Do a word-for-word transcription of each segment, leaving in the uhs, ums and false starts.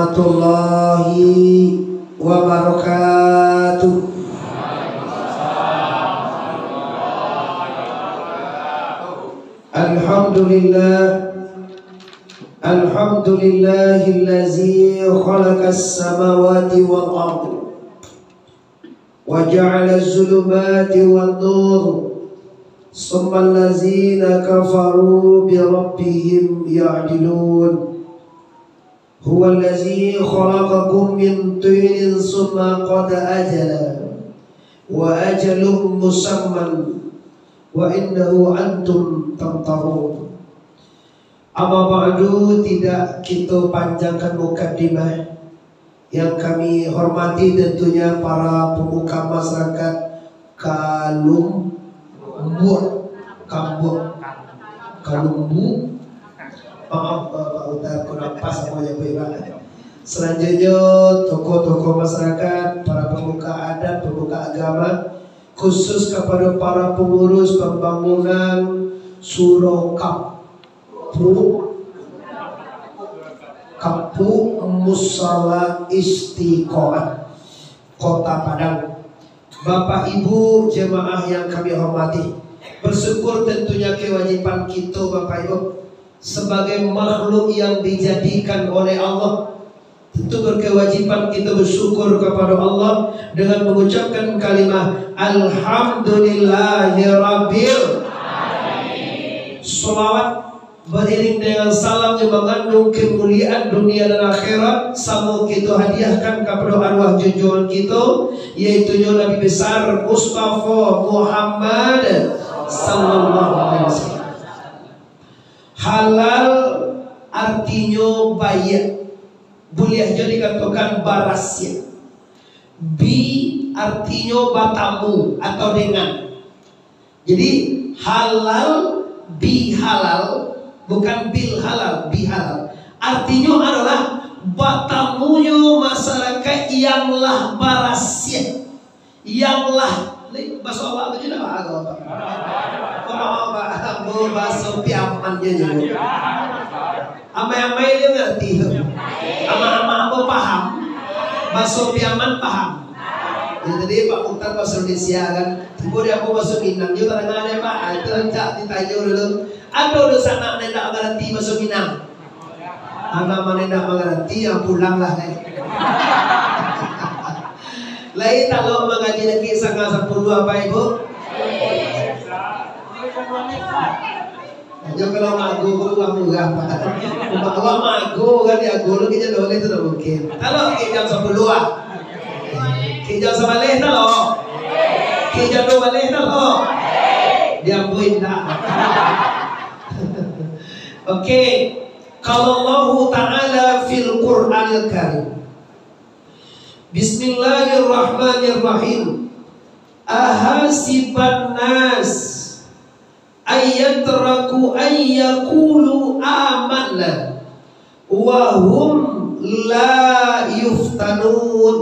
warahmatullahi wabarakatuh. Alhamdulillah. Alhamdulillahillazi khalaqas samawati wal ardh. Wa ja'ala zulumati wan nur. Summa allazina kafaru bi rabbihim ya'dilun. Huwallazi khalaqakum min tinin summa qada ajala. Wa ajalun musamman. Wa indahu antum tamtarun. Amma ba'du, tidak kito panjangkan mukadimah. Yang kami hormati tentunya para pemuka masyarakat Kalum-, Buak, Kambuak, Kalumbu. Maaf, Pak Utar, kurang pas apa yang Selanjutnya, tokoh-tokoh masyarakat, para pemuka adat, pemuka agama, khusus kepada para pengurus pembangunan Surau Kap-, Pu-, Kampung Musala Istiqomah, Kota Padang. Bapak Ibu jemaah yang kami hormati, bersyukur tentunya kewajiban kita, Bapak Ibu, sebagai makhluk yang dijadikan oleh Allah, tentu berkewajiban kita bersyukur kepada Allah dengan mengucapkan kalimah Alhamdulillahirabbil. Salawat beriring dengan salam yang mengandung kemuliaan dunia dan akhirat, samo kito hadiahkan kepada arwah junjungan kito, yaitu Nabi Besar Mustafa Muhammad sallallahu alaihi wasallam. Halal artinyo baiak, buliah juo dikatokan barasiah. Bi artinyo batamu atau dengan. Jadi, halal bihalal, bukan bil halal, bihalal. Artinyo adolah batamunyo masyarakat yang lah barasiah, yang lah, baso awak tu je lah, Pak. Baso Piaman je, je. Amai-amai dia ngerti tu. Amak-amak ambo paham. Baso Piaman paham. Ya, tadi Pak Mukhtar baso Indonesia kan. Tibo di ambo baso Minang juga kadang ada, Pak. Ah, itu rancak ditanyo dulu. Ado dunsanak nan indak mangarati baso Minang. Anak mana indak mangarati, ya pulanglah, eh. Lai talok mangaji lagi sanga sapuluah, Bapak Ibu. Ajo kalau mago ko uang murah, Pak. Kalau mago kan diago lagi je doleh tu dah mungkin. Kalau ke jam sapuluah, ah. Ke jam sabaleh dah lo. Ke jam dua baleh dah lo. Diambuin dah. Oke. Qala Allahu Ta'ala fil Qur'anil Karim. Bismillahirrahmanirrahim. Ahasiban nas ayyatraku ayyakulu amanna wa hum la yuftanun.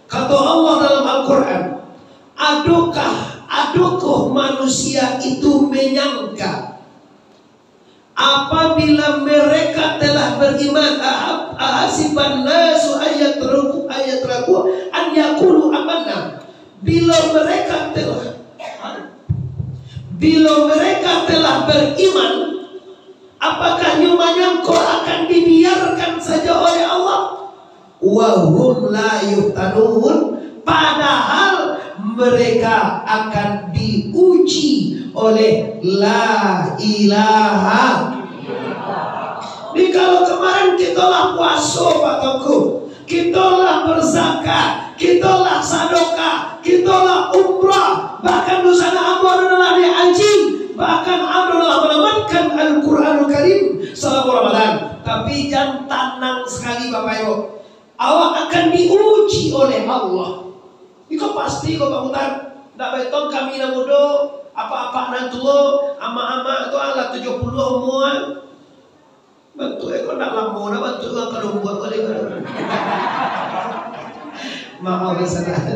Kata Allah dalam Al-Quran, adakah, adakah manusia itu menyangka apabila mereka telah beriman, ahab-, ahasiban nasu ayyatraku, ayyatraku an yaqulu amanna. Bila mereka telah, bila mereka telah beriman, apakah nyo manyangko akan dibiarkan saja oleh Allah? Wa hum la yuftanun, padahal mereka akan diuji oleh la ilaha. Di kalau kemarin kita lah puaso, Pak Tengku, kita lah berzakat, kita lah sadokah, kita lah umrah, bahkan di sana ambo ado lah naik haji, bahkan ado lah manamatkan Al-Quranul Karim selama Ramadan. Tapi jan tanang sekali, Bapak Ibu. Awak akan diuji oleh Allah. Iko pasti ko, Pak Mukhtar. Ndak baetong kami nan mudo, apak-apak nan tuo, amak-amak tu alah tujuah puluah umua. Bantuak iko ndak lamo dah, bantuak urang ka lumbuak baliak. Maaf, saudara.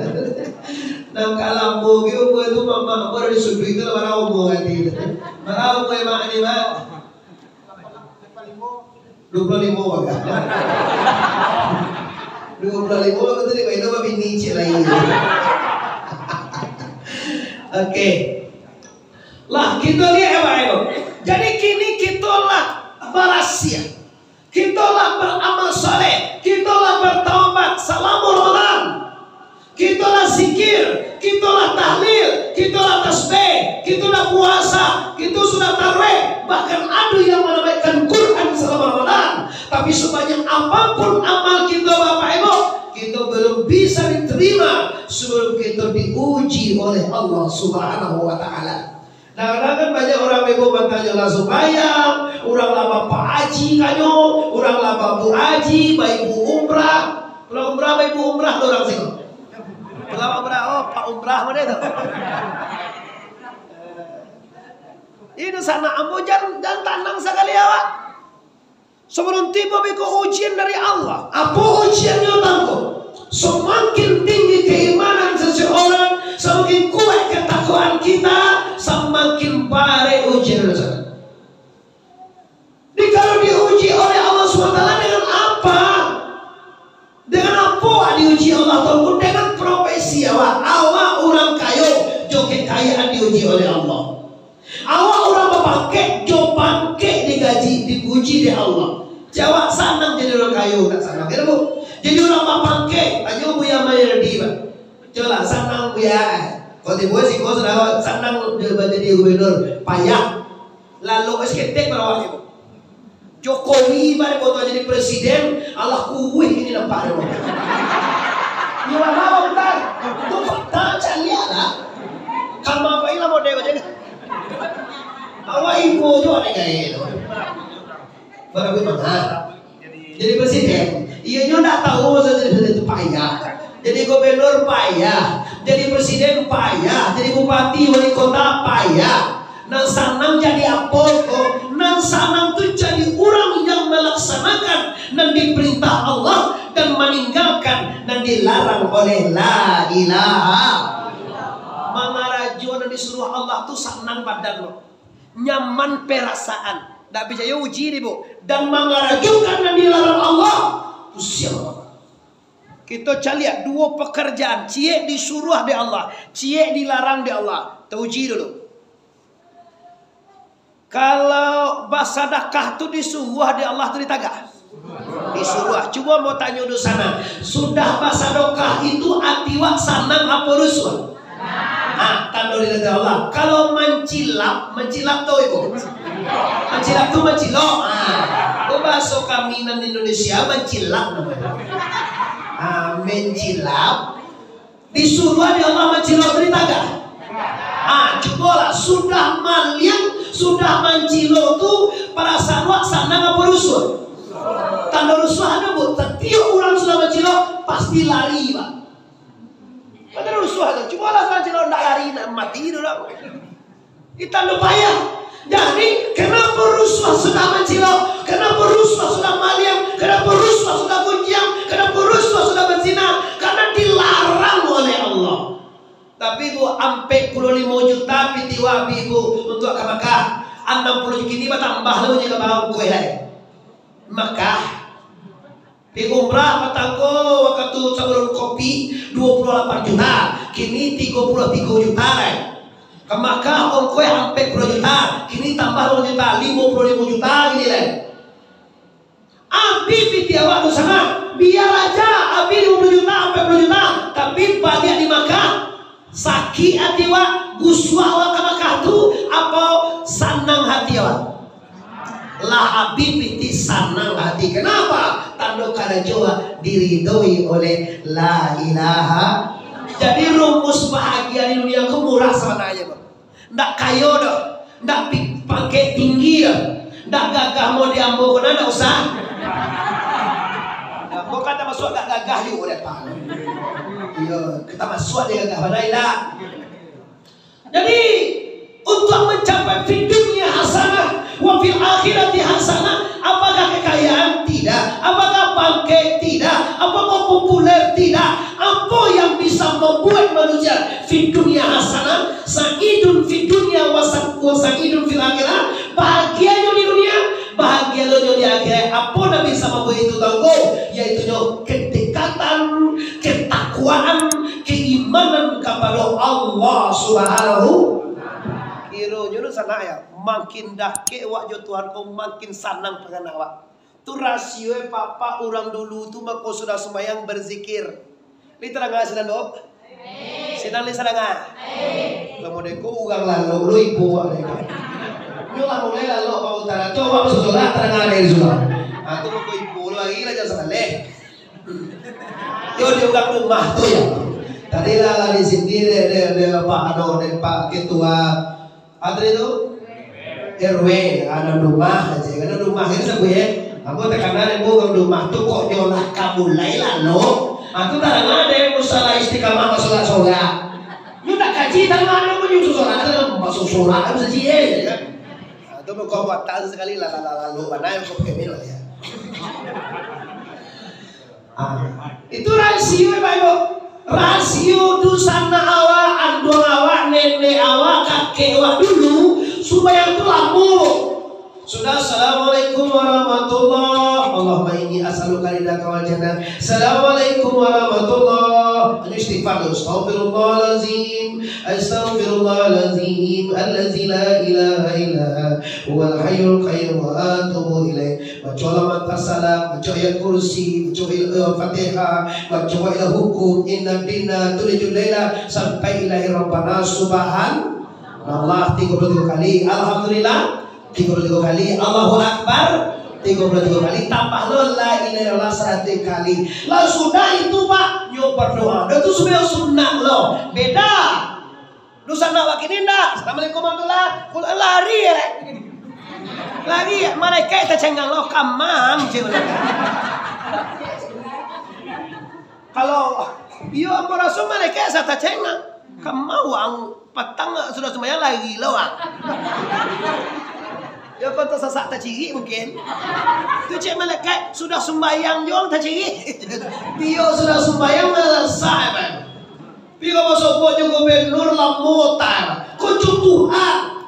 Nan ka lamo ge umua tu, mamak ko dari suduik tu lah, bara umua tadi tu. Bara umua mak ni, Mak? Duo puluah limo bagai. Duo puluah limo bagai tu dimain sama bini ciek lain. Oke. Lah, kita lihat ya, Bapak Ibu. Jadi, kini kita lah barasia. Kita lah baramal saleh. Kita lah bertaubat salamo Ramadan. Kita lah zikir, kita lah tahlil, kita lah tasbih, kita lah puasa, kita sudah tarawih. Bahkan ada yang menunaikan Quran selama Ramadan. Tapi sebanyak apapun amal kita, Bapak Ibu, kita belum bisa diterima sebelum kita diuji oleh Allah Subhanahu wa Taala. Kadang-kadang kan banyak urang bego batanyo lah sumbayang, urang lah bapak haji kanyo, urang lah babu haji, baibu umrah. Kalau umrah, baibu umrah tu urang siko. Kalau umrah, oh, pak umrah mana tu? Ini sanak ambo jan, jan tanang sakali awak. Sabalun tibo beko ujian dari Allah. Apo ujiannyo, tangko? Samakin tinggi keimanan seseorang, samakin kuat ketakwaan kita, samakin barek ujian dari sana. Jadi, kalau diuji oleh Allah Subhanahu wa Taala dengan apa? Dengan apo diuji Allah tu? Dengan profesi awak. Awak urang kayo, jo kekayaan diuji oleh Allah. Awak urang bapangkek, jo pangkek digaji, dipuji dek Allah. Jawab, sanang jadi urang kayo, tak sanang, kan, Bu? Jadi urang bapangkek, tanyo Buya Mairdi, Pak. Cubolah, sanang, Buya. Kalau tibo siko sudah sanang jadi gubernur, payah. Lalu es ketek barawak, Bu. Jokowi bari foto jadi presiden, alah kuih ini nampak deh. Gimana, Bang? Tu fakta, caliak lah. Kama apa ini lah model macam ni. Awak ibu jo ada gaya tu. Baru gue mangah. Jadi presiden, iyo nyo ndak tahu maksud jadi presiden tu payah. Jadi gubernur payah, jadi presiden payah, jadi bupati, wali kota payah. Nan sanang jadi apo ko? Nan sanang tu jadi urang yang malaksanakan nan diperintah Allah dan maninggalkan nan dilarang oleh la ilaha. Mangarajo nan disuruah Allah tu sanang badan lo, nyaman perasaan. Ndak picayo uji deh, Bu. Dan mangarajokan nan dilarang Allah, pusiang. Kito caliak duo pekerjaan, ciek disuruah dek Allah, ciek dilarang dek Allah. Tauji dulu. Kalau basadakah tu disuruah dek Allah tu ditagah? Disuruah. Cubo mau tanyo dulu sana. Sudah basadakah itu ati wak sanang apo rusuah? Ah, tando di Allah. Kalau mancilap, mancilap tu ibu. Mancilap tu mancilok. Ah, bahaso kami nan Indonesia mancilap namanya. Ah, mancilap. Disuruah di Allah mancilok tu ditagah. Ah, cubolah, sudah maliang, sudah mancilok tu, perasaan wak sanang apo rusuah? Tando rusuah ado, Bu. Satiok urang sudah mancilok, pasti lari, Pak. Tando rusuah tu. Cubolah mancilok ndak lari, nak mati dulu. Itu tando payah. Jadi, kenapa rusuah sudah mancilok? Kenapa rusuah sudah maliang? Kenapa rusuah sudah gunjiang? Kenapa rusuah sudah berzina? Karena dilarang oleh Allah. Tapi, Bu, ampek puluah limo juta piti wak, Bu, untuk ka Makkah. Anam puluah juta kini batambah lo jika barang kue lai. Makkah. Di umrah patang ko wakatu sabalun kopi duo puluah lapan juta, kini tigo puluah tigo juta lai. Ka Makkah ongkoih ampek puluah juta, kini tambah limo juta, limo puluah limo juta kini lai. Abih piti awak tu sanang, biar aja abih limo puluah juta, ampek puluah juta, tapi baliak di Makkah, sakik ati wak, gusuak wak ka Makkah tu, apo sanang hati awak? Lah abih piti sanang hati. Kenapa? Tando karajo diridoi oleh la ilaha. Jadi rumus bahagia di dunia ko murah sabananyo, Bang. Ndak kayo doh, ndak pi-, pangkek tinggi doh, ndak gagah model ambo ko, nah, ndak usah. Nah, ambo kan tamasuak ndak gagah juo model apo. Iyo, ka tamasuak dek gagah bana indak. Jadi, untuk mencapai fid dunya hasanah, wa fil akhirati hasanah, apakah kekayaan? Tidak. Apakah pangkek? Tidak. Apakah populer? Tidak. Apa yang bisa membuat manusia fid dunya hasanah, sa'idun fid dunya wa sa-, wa sa'idun fil akhirah, bahagianyo di dunia, bahagianyo di akhirat? Apo nan bisa mambuek itu tangguang? Yaitunyo kedekatan, ketakwaan, keimanan kapado Allah Subhanahu. Kironyo tu sanak ya, makin dakek awak jo Tuhan ko, makin sanang pangan awak. Tu rasio papa urang dulu tu, mako sudah sumbayang berzikir. Lai tadanga sinan tu? Sinan lai sadanga? Lah modeko urang lalok lo ibo awak dek. Nyo lah mulai lalok Pak Utara. Coba basuo sorak tadanga dari surau. Ah, tu mako ibo lo lagi lah jan sabaleh. Yo di urang rumah tu ya. Tadi lah, lah di sini dek, dek, dek Pak anu, dek Pak Ketua. Atri tu? R W, anak rumah aja. Anak rumah ini sabuik, eh. Ambo takana dek urang rumah tu kok nyo lah ka mulai lalok. Aku tak danga dek musala Istiqamah basorak-sorak. Nyo tak kaji, tak danga dek munyo sorak, ada masuk sorak kan saji, eh, ya kan? Ah, tu muka buatan sekali lah, lah, lah, lalok, mana yang kau pakai lah ya. Ah, itu rasio, Bapak Ibu. Rasio tu sanak awak, anduang awak, nenek awak, kakek awak dulu, sumbayang tu lamo. Sudah, "Assalamualaikum warahmatullah. Allahumma inni as'aluka ridaka wal jannah. Assalamualaikum warahmatullah." Anu istighfar tu, "Astaghfirullahalazim. Astaghfirullahalazim. Allazi la ilaha illa huwal hayyul qayyum wa atubu ilaih." Baco lah matan salam, baco ayat kursi, baco il-, eh, Fatihah, baco ilah hukum, inna dina tulijul laila, sampai ilahi rabbana subhanallah tigo puluah tigo kali, alhamdulillah tigo puluah tigo kali, Allahu Akbar tigo puluah tigo kali, tambah lo la ilaha illallah saratuih kali. Lah sudah itu, Pak, nyo berdoa. Dah tu sebenarnya sunat lo. Beda. Dusanak wakini ndak? Assalamualaikum warahmatullah. Kul-, lari, eh. Lari, eh. Malaikat tacengang lo, kamang, cik. Kalau, iyo, ambo raso malaikat asa tacengang. Kamang, wang, patang sudah sumbayang lari lo, wang. Yo, kau tasasak tacirik mungkin. Tu cek malaikat, sudah sumbayang jo tacirik. Iyo, sudah sumbayang, lah selesai, Bang. Pi ka basobok jo gubernur lamo tan. Ko jo Tuhan.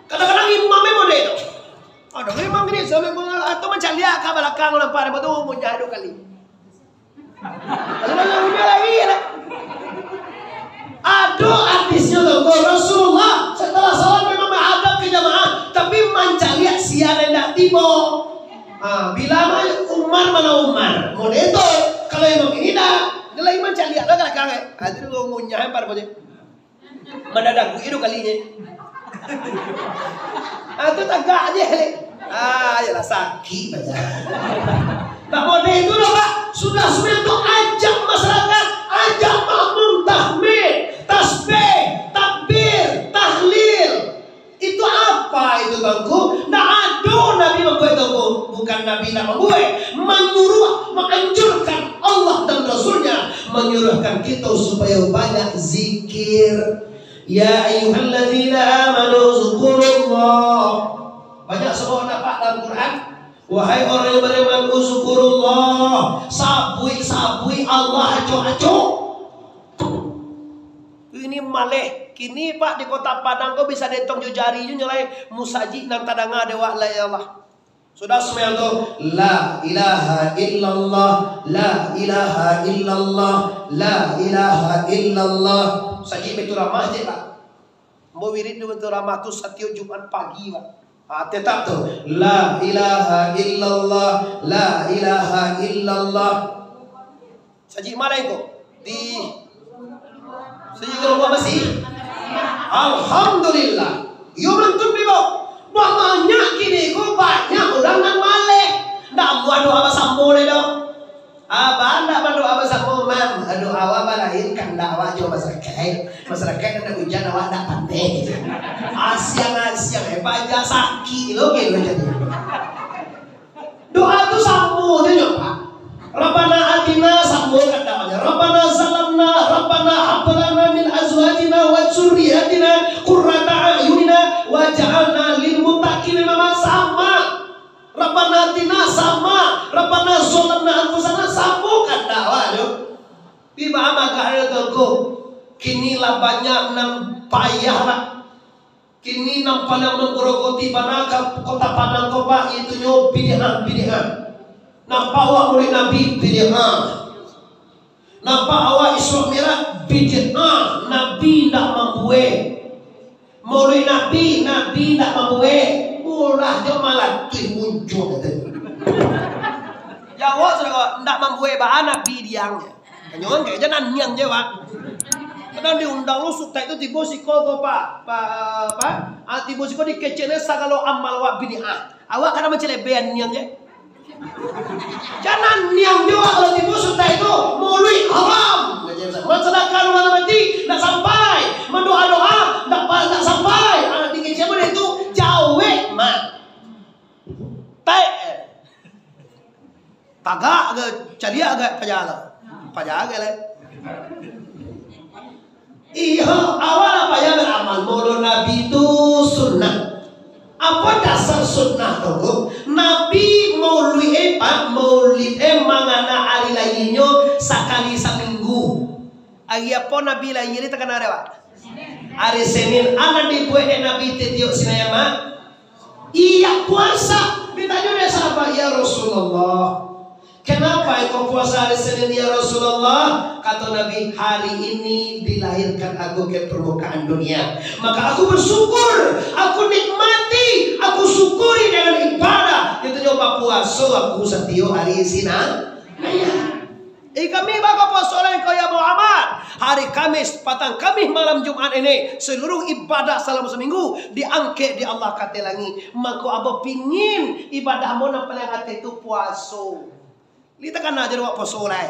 Kadang-kadang imam memang dek tu. Ada memang gini, sampai mengal-, atau mancaliak ka balakang nampak, nampak tu, munyo ado kali. Lalu banyak munyo lagi, ya, lah. Ado hadisnyo tu, ko Rasulullah setelah salat memang menghadap ke jamaah, tapi mancaliak sia nan indak tibo. Ah, bila mah Umar, mana Umar? Model tu. Kalau imam ini dah, dia lagi mancaliak lah kadang-kadang, eh. Ah, itu dulu ngunyah, eh, pada macam. Mana dagu itu kali ni? Ah, tu tagak je. Ah, yalah, sakit aja. Tak model itu dah, Pak. Sudah, sudah tu ajak masyarakat, ajak makmum tahmid, tasbih, takbir, tahlil. Itu apa itu, Tuanku? Ndak ado Nabi mambuek, Tuanku. Bukan Nabi ndak mambuek, manyuruah, maanjurkan Allah dan Rasulnya manyuruahkan kita supaya banyak zikir. Ya ayyuhalladzina amanu zkurullah. Banyak surah nampak dalam Quran. Wahai orang yang beriman, uzkurullah. Sabuik-sabuik Allah acok-acok. Ini maleh. Kini, Pak, di Kota Padang ko bisa dietong jo jari nyo lai musajik nan tadanga dek awak, la ilaha illallah. Sudah sumbayang tu, la ilaha illallah, la ilaha illallah, la ilaha illallah. Musajik Baiturrahmah je, Pak. Ambo wirid di Baiturrahmah tu satiok Jumat pagi, Pak. Ah, tetap tu, la ilaha illallah, la ilaha illallah. Sajik maleh ko? Di sajik ka rumah masih? Alhamdulillah. Yo mantun, Ibu. Banyak kini ko, banyak urang nan maleh. Ndak amuah doa basamo lai doh. Abah ndak badoa basamo, Mam. Doa awak balain, kandak awak jo masyarakaik. Masyarakaik nan ndak ujan, awak ndak pandai. Asiang-asiang, eh, paja sakik lo, kiro jadi. Doa tu samo je nyo, Pak. Rabbana atina samo kandak awaknyo. Rabbana zalamna, Rabbana hab lana min azwajina wa dzurriyyatina qurrata a'yunina waj'alna lil muttaqina imama, sama. Rabbana atina sama, Rabbana zalamna anfusana samo kandak awaknyo. Di baa mangkonyo tu ko, kini lah banyak nan payah lah. Kini nan paliang manggarogoti bana ka Kota Padang ko, Pak, iaitunyo bid'ah-bid'ah. Nampak awak Maulid Nabi bid'ah. Nampak awak Isra Mi'raj bid'ah. Nabi ndak mambuek. Maulid Nabi, Nabi ndak mambuek. Mulah jo malatuih muncul kata. Jawab sudah kau, ndak mambuek baa Nabi diang. Tanyo kan kayak jalan niang je, Pak. Kadang diundang lu sutai tu tibo siko ko, Pak. Pak, apa? Ah, tibo siko dikeceknya sagalo amal awak bid'ah. Awak kadang mancelebean niang je. Jangan niang jua kalau tibo sutai tu, maulid haram. Mansadakan urang mati, ndak sampai. Mandoa-doa, ndak pa-, ndak sampai. Anak tinggi siapa dia tu? Jawek, mak. Tek. Tagak ke, caliak ke, paja lah. Paja ke lah. Iyo, awak lah payah baramal. Maulid Nabi tu sunnah. Apa dasar sunnah tu? Nabi maulid, eh, Pak, maulid, eh, mangana ari lahirnyo sakali saminggu. Ari apa Nabi lahir ni takana dek awak? Ari Senin. Anak dibuek dek Nabi titiok Sinayama. Iya puasa. Ditanyo dek sahabat, "Ya Rasulullah, kenapa engkau puasa hari Senin, ya Rasulullah?" Kata Nabi, "Hari ini dilahirkan aku ke permukaan dunia. Maka aku bersyukur, aku nikmati, aku syukuri dengan ibadah." Itu nyo bapuaso aku satiok hari Sina. Eh, kami baka puaso lai kau, ya Muhammad. Hari Kamis, patang Kamis, malam Jumat ini, seluruh ibadah selama seminggu diangkek di Allah ka ateh langik. Mako, ambo pingin ibadah ambo nan paling ateh tu puaso. Li takana jo awak puaso lai.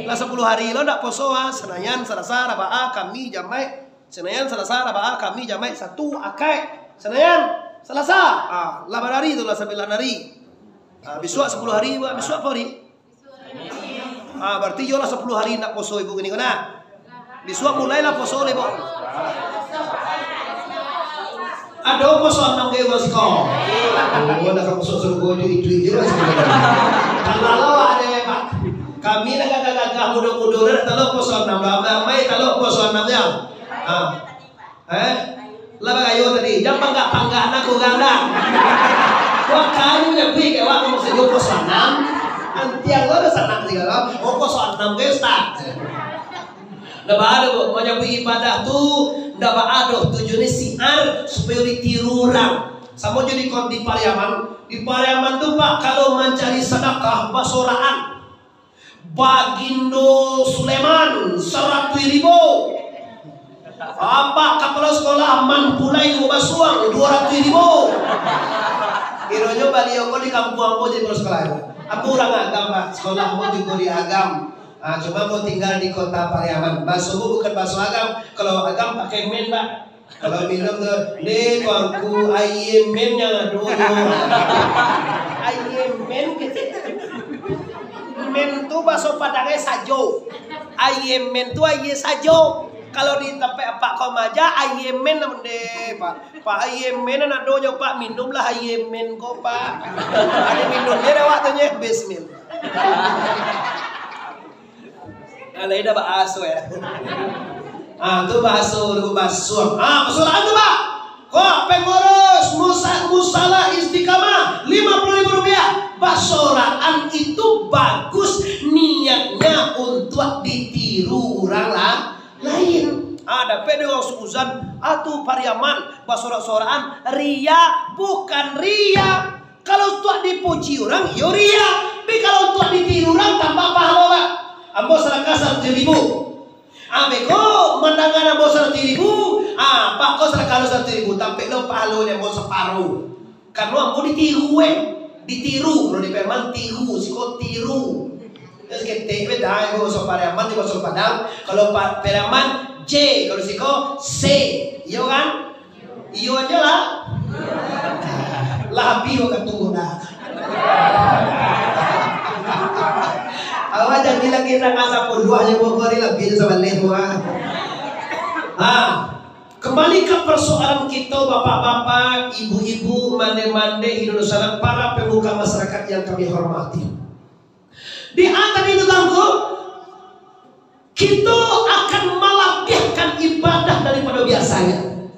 Lah sapuluah hari lo ndak puaso, ah. Senayan, Salasa, Rabaah, Kami, Jamaik. Senayan, Salasa, Rabaah, Kami, Jamaik, Sabtu, Akaik. Senayan, Salasa. Ah, lah barari tu lah sambilan hari. Ah, bisuak sapuluah hari, buat bisuak apa hari? Ah, berarti iyolah sapuluah hari ndak puaso ibu kini ko nah. Bisuak mulailah puaso lah ibu. Ado puaso anam ka urang siko. Oh, nak ka masuak sarugo tu itu je lah siko. Kalau ada, Pak. Kami nak gagah-gagah mudo-mudo dah, kalau puaso anam dah, amai kalau puaso anam ya. Ah. Eh? Lah bagayo tadi, jan panggak-panggak nak urang dah. Wah, kayu nyabuik kek wak, maksud yo puaso anam. Antiang lo dah sanak tiga lo. Oh, puaso anam ke, Ustaz? Ndak baa doh, Bu. Manyabuik ibadah tu ndak baa doh. Tujuannyo siar supayo ditiru urang. Samo jo di, di Pariaman. Di Pariaman tu, Pak, kalau mancari sadakah, basoraan. Bagindo Sulaiman, saratuih ribu. Apak kapalo sakolah, Man Pulai Lubasuang, duo ratuih ribu. Kironyo baliau ko di kampuang ambo jadi kapalo sakolah. Ambo urang Agam, Pak. Sakolah ambo jugo di Agam. Ah, cuma ambo tingga di kota Pariaman. Baso ambo bukan baso Agam. Kalau Agam pakai men, Pak. Kalau minum tu, "Ni tuanku, aia men nan ado nyo." Aia men kecek. Men tu baso Padangnyo sajo. Aia men tu aia sajo. Kalau di tampek Apak ko maaja, aia men namun deh, Pak. Pak, aia men nan ado nyo, Pak, minumlah aia men ko, Pak. Ado minum je dah waktu nyo, bismillah. Alah, dah bahaso, ya. Ah, tu bahaso, tu bahaso. Ah, persoalan tu, Pak. Kok pengurus musa-, musala Istiqamah lima puluh ribu rupiah. Basoraan itu bagus niatnya untuk ditiru urang la-, lain. Ah, dapek dek urang Sukuzan, ah, tu Pariaman, basorak-soraan, ria, bukan ria. Kalau tuak dipuji urang, yo ria. Tapi kalau tuak ditiru urang, tambah pahalo, Pak. Ambo sadakah saratuih ribu. Ah, beko mandanga ambo saratuih ribu, ah, Pak ko sadakah lo saratuih ribu, tapi lo pahalo dek ambo saparo. Karano ambo ditiru, eh. Ditiru, kalau di Pariaman tiru, siko tiru. Yo saketek beda, ibu baso Pariaman, ibu baso Padang. Kalau Pa-, Pariaman, J, kalau siko, C. Iyo kan? Iyo ajo lah. Lah habih wakatu dah. Awak jadi lagi nak asa puluah je pokok ni, lah habih sabaleh tu, ah. Ah, kembali ke persoalan kita, bapak-bapak, ibu-ibu, mande-mande, Indonesia, para pemuka masyarakat yang kami hormati. Di atas itu, Tuanku, kita akan malabihkan ibadah daripada biasanya.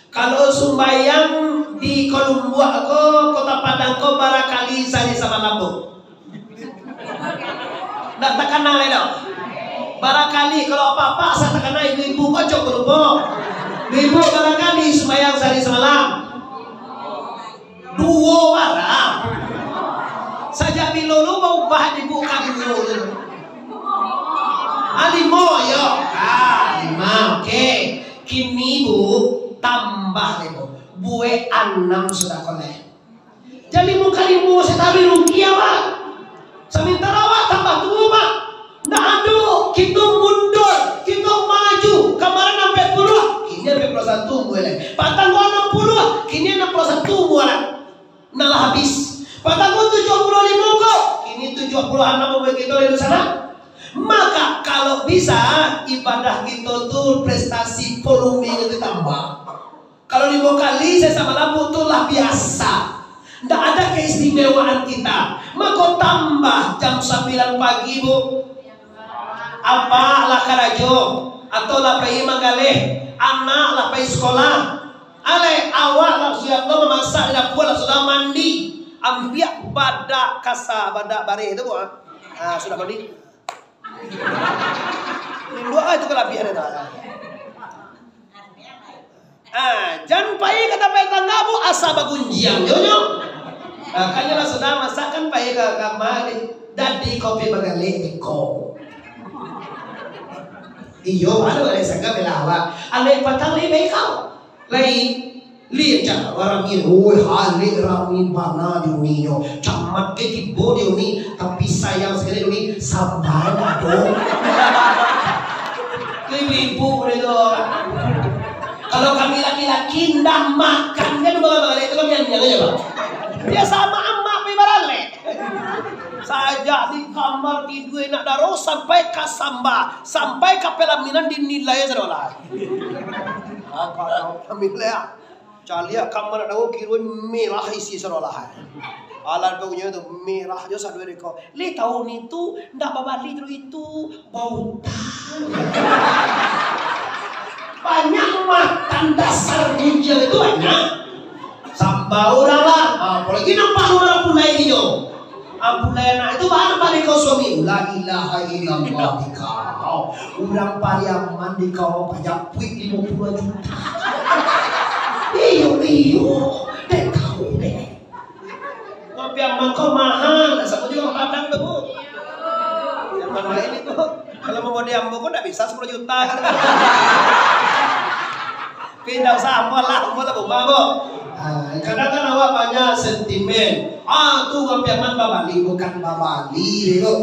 Kalau sumbayang di Kolumbuak ko, Kota Padang ko, barakali sahari samalam ko. Takana lai doh. Barangkali kalau apak-apak asa takana ibu-ibu kocok balupo. Ibu barangkali sumbayang sahari samalam. Duo bara. Sajak bilo lu baubah dibuka duo tu? Ah, limo, yo. Ah, limo, oke. Kini, Bu, tambah limo. Buek anam sudah koleh. Jan limo ka limo, saya taruih rugi awak. Samantaro awak tambah tuo, Pak. Ndak ado, kito mundur, kito maju. Kamarin ampek puluah, kini ampek puluah satu umua lai. Patang ko anam puluah, kini anam puluah satu umua lai. Nah, lah habis. Patang ko tujuah puluah limo ko, kini tujuah puluah anam umua kito lai di sana. Maka, kalau bisa, ibadah kito tu prestasi volumenya tu tambah. Kalau limo kali sahari samalam, Bu, tu lah biasa. Ndak ada keistimewaan kita. Mako tambah jam sambilan pagi, Bu. Apak lah karajo, atau lah pai manggaleh, anak lah pai sikolah. Alai, awak lah siap tu mamasak di dapua, lah sudah mandi. Ambiak badak kasa, badak bareh tu, Bu, ah. Ah, sudah mandi. Induak ah, itu kalabiahan itu. Ah, jan pai ka tampek tangga, Bu, asa bagunjiang jo nyo. Makonyo lah sudah masak kan, pai ka kama, dadi kopi bagaleh iko. Iyo, baru alek sangka bela awak. Alek patang lai baik kau. Lai, liek cak rami, oi, alek rami bana di uni nyo. Camat ke tibo di uni, tapi sayang sakali di uni, samba ndak ado. Ibu-ibu boleh tu. Kalau kami laki-laki ndak makan kan, dua kali itu kami anyang aja, Pak. Dia sama amak pai baralek. Sajak di kamar tidur nak daro sampai ka samba, sampai ka pelaminan dinilai sadolah. Apa kau pelaminan? Caliak kamar nak daro kiro merah isi sadolah. Alat punyo tu merah jo sadua deko. Leh tahun itu ndak babali tu itu bautang. Banyak matan dasar ninja itu banyak. Samba urang lah. Ah, apalagi nampak urang pulai inyo. Ampun lah anak itu, bana bana kau suami. La ilaha illallah di kau. Urang Pariaman di kau pajapuik limo puluah juta. Iyo, iyo. Dek kau deh. Urang Pariaman kau mahal. Dah sama juga Padang tu, Bu. Yang mana ini, Bu? Kalau mau di ambo kau ndak bisa sepuluh juta. Tapi ndak usah, ambo lah, ambo lah buma, Bu. Ah, kadang kan awak banyak sentimen. Ah, tu urang Pariaman babali, bukan babali, deh, Bu.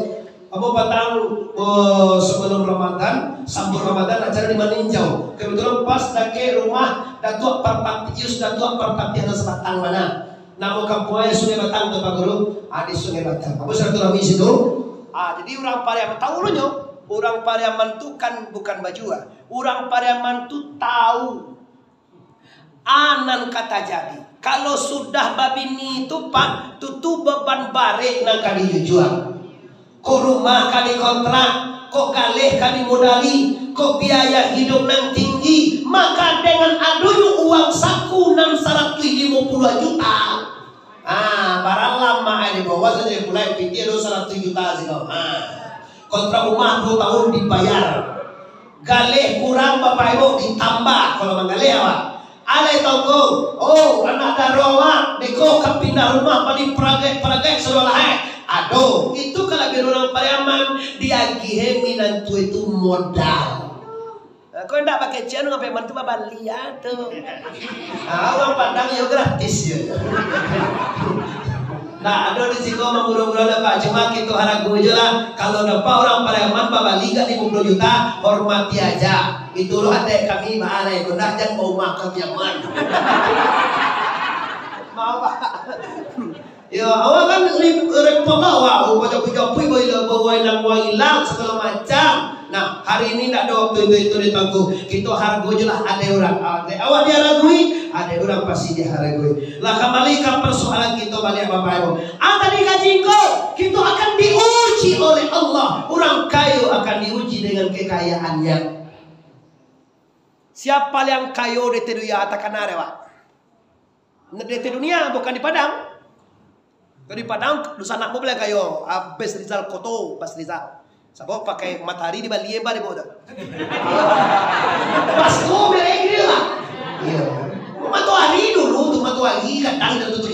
Ambo patang, oh, sebelum Ramadan, sambut Ramadan, acara di Maninjau. Kebetulan pas dakek rumah Datuak Parpatius, Datuak Parpatiah nan sabatang mana. Namo kampuang Sungai Batang tu, Pak Guru? Ah, di Sungai Batang. Ambo silaturahmi situ. Ah, jadi urang Pariaman, tahu lo nyo? Urang Pariaman tu kan bukan bajua. Urang Pariaman tu tahu a nan ka tajadi. Kalau sudah babini tu, Pak, tu, tu beban barek nan ka dijujua. Ko rumah ka dikontrak, ko galeh ka dimodali, ko biaya hidup nan tinggi, maka dengan adonyo uang saku nan saratuih limo puluah juta, ah, baralam mah ai di bawah sajo pulai pitih tu saratuih juta siko. Ah. Kontrak rumah duo tahun dibayar. Galeh kurang, Bapak Ibu, ditambah kalau manggaleh awak. Alai tonggo, oh, anak daro awak, deko ka pindah rumah bali paragaik-paragaik sadolah, eh. Aduh, itu kalabiahan urang Pariaman, diagiah minantu itu modal. Kau ndak bakecekan, ngapai mantu babali, ah, tu. Ah, urang Padang yo gratis yo. Nah, ado di siko manggulo-gulo dapek, cuma kito harago je lah. Kalau dapek urang Pariaman babali ka limo puluah juta, hormati aja. Itulah adaik kami, baalai ko ndak, jan baumah ka Pariaman. Maaf, Pak. Yo, awak kan rep-, repot lah, wah, oh, bajapuik-japuik, bawa ilang, bawa ilang, bawa ilang, sagalo macam. Nah, hari ini ndak ado waktu itu, itu di Tuanku. Kito harago je lah, adaik urang. Ah, adaik awak diharagoi, adaik urang pasti diharagoi. Lah, kambali ka parsoalan kito baliak, Bapak Ibu. Ah, tadi ka jingko, kito akan diuji oleh Allah. Urang kayo akan diuji dengan kekayaannya. Siapa yang kayo di dunia, takana dek awak? Di dunia, bukan di Padang. Kalau di Padang, dunsanak mo bilang kayo, ah, Bas Rizal Koto, Bas Rizal. Sabab pakai matoari di Bali, ba di bawah tu. Basko merek ni lah. Iyo. Matoari dulu tu, matoari kadang tu tu.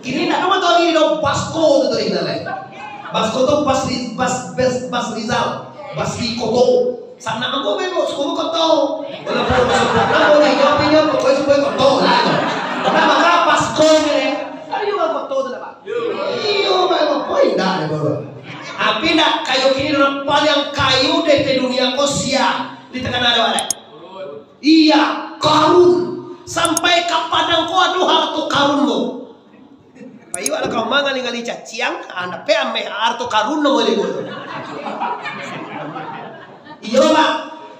Kini ndak ado matoari do, basko tu tu lah. Basko tu bas, bas, bas, bas Rizal, bas di Koto. Sanak ambo memang suko Koto. Walaupun ambo suko Koto, tapi nyo pokoknyo suko Koto lah. Nah, mako basko ni. Ayo Koto tu lah, Pak. Iyo, Pak, apo indak ni, Pak? Tapi ndak kayo kini, urang paliang kayo di dunia ko sia, di tangah ado, Pak. Iya, Karun. Sampai ka Padang ko ado harto karun ko. Payi awak lah ka uma ngali-ngali caciang, ah, dapek ameh harto karun namo di ko. Iyo, Pak.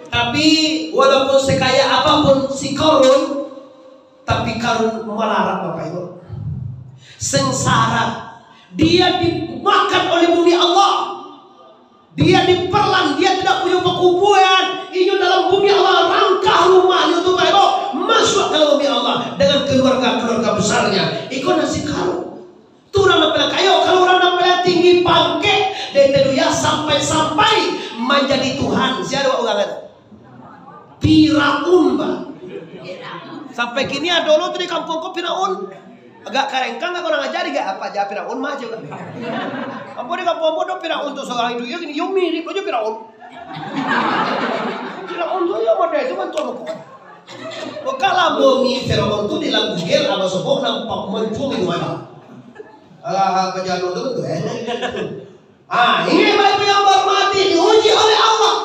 Tapi, walaupun sekaya apapun si Karun, tapi Karun malarat, Bapak Ibu. Sengsara. Dia dimakan oleh bumi Allah. Dia diperlan, dia tidak punya pakuburan. Inyo dalam bumi Allah, rangkah rumahnyo tu, Bapak Ibu. Masuk dalam bumi Allah dengan keluarga-keluarga besarnya. Iko nasib Karun. Tu urang nan paling kayo. Kalau urang nan paling tinggi pangkek, dek itu yo sampai-sampai manjadi Tuhan. Sia urang tu? Firaun, Pak. Sampai kini ado lo tu di kampuang ko Firaun. Agak karengkang, agak kurang ajar, agak apo aja Firaun mah aja. Ambo di kampuang ambo ado Firaun tu surang iduik, yo kini yo mirip aja Firaun. Firaun tu yo model tu bantuak buku. Bukan lamo ni Firaun tu di dalam Google, abah sobok nampak mancung itu aja. Alah, apa jalur tu tu, eh? Ah, ini Bapak Ibu yang berhormati, diuji oleh Allah.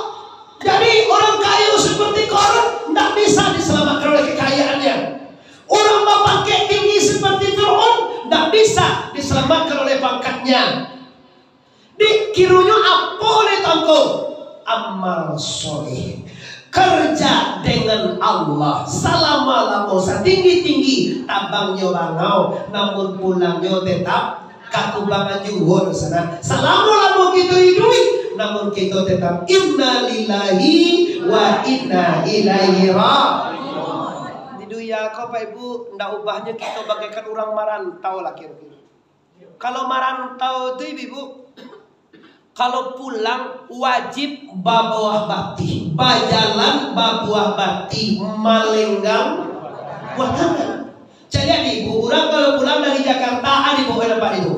Jadi, orang kayo seperti Korun ndak bisa diselamatkan oleh kekayaannya. Orang bapangkek tinggi seperti Fir'aun ndak bisa diselamatkan oleh pangkatnya. Dikironyo apo oleh tangko? Amal soleh. Kerja dengan Allah salamo-lamo, satinggi-tinggi tabangnyo bangau, namun pulangnyo tetap ka kubangan juo doh sanak. Salamo-lamo kito iduik, namun kito tetap inna lillahi wa inna ilaihi raji'un. Di dunia ko, Pak Ibu, ndak ubahnyo kito bagaikan urang marantau lah kiro-kiro. Kalau marantau tu, Ibu, kalau pulang wajib babuah batih, bajalan babuah batih, malenggang buah tangan. Jadi, Ibu, urang kalau pulang dari Jakarta, a dibaok urang, Pak, Ibu?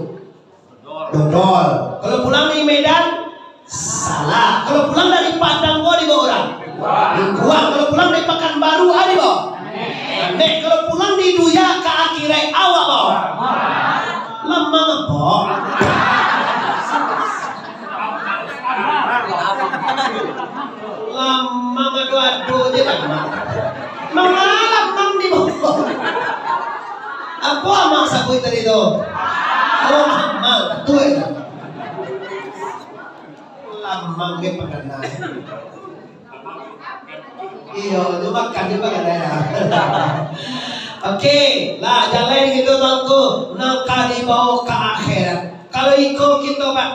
Dodol. Kalau pulang dari Medan, salah. Kalau pulang dari Padang, a dibaok urang? Lingkuang. Kalau pulang dari Pakanbaru, a dibaok? Nek, kalau pulang di dunia ka akhirat, awak baok? Lamang apo? Lamang ado-ado je lamang. Manga lamang dibaok? Apo amang sabuik tadi tu? Oh, amal, batua itu. Lamang ge pangana. Iyo, tu makan je pangana. Oke, lah, jaleh gitu, Tuanku. Nan ka dibaok ka akhirat. Kalau iko kito, Pak,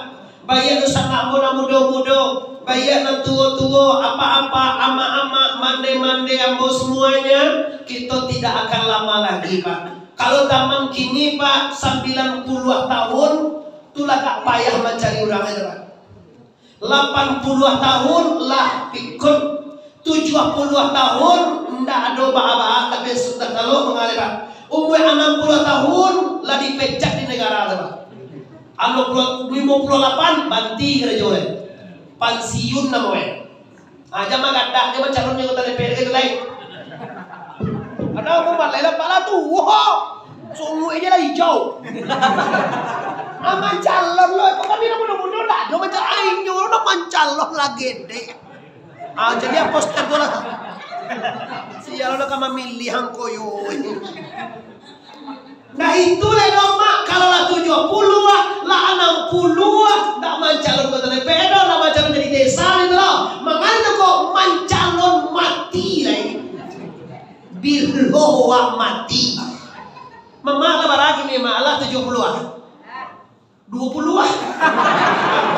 baiak tu sanak ambo nan mudo-mudo, baiak nan tuo-tuo, apak-apak, amak-amak, mande-mande ambo semuanya, kito tidak akan lama lagi, Pak. Kalau zaman kini, Pak, sambilan puluah tahun, tu lah agak payah mancari urang itu, Pak. Lapan puluah tahun lah pikun, tujuah puluah tahun ndak ado baa-baa, tapi sudah kalau mangaleh, Pak. Umua anam puluah tahun lah dipecat di negara tu, Pak. Anam puluah, limo puluah lapan, banti karajo, eh. Pansiun namo, eh. Ah, jan magadak, jan mancalon anggota D P R gitu, lai. Ada umua balai lah, pala tu, wah, sunguik aja lah hijau. Ah, mancalon lo, kok kami nak mudo-mudo, ndak ado macam aing, nyo nak mancalon lagi, dek. Ah, jadi apa poster tu lah. Sial, udah ka mamiliah angko yo. Nah, itu lai doh, Mak, kalau lah tujuah puluah, lah anam puluah, ndak mancalon ka T P S doh, ndak mancalon jadi desa gitu loh. Makanya tu kok mancalon mati lai. Bilo awak mati. Mamak lah bara kini, Mak, lah tujuah puluah. Duo puluah.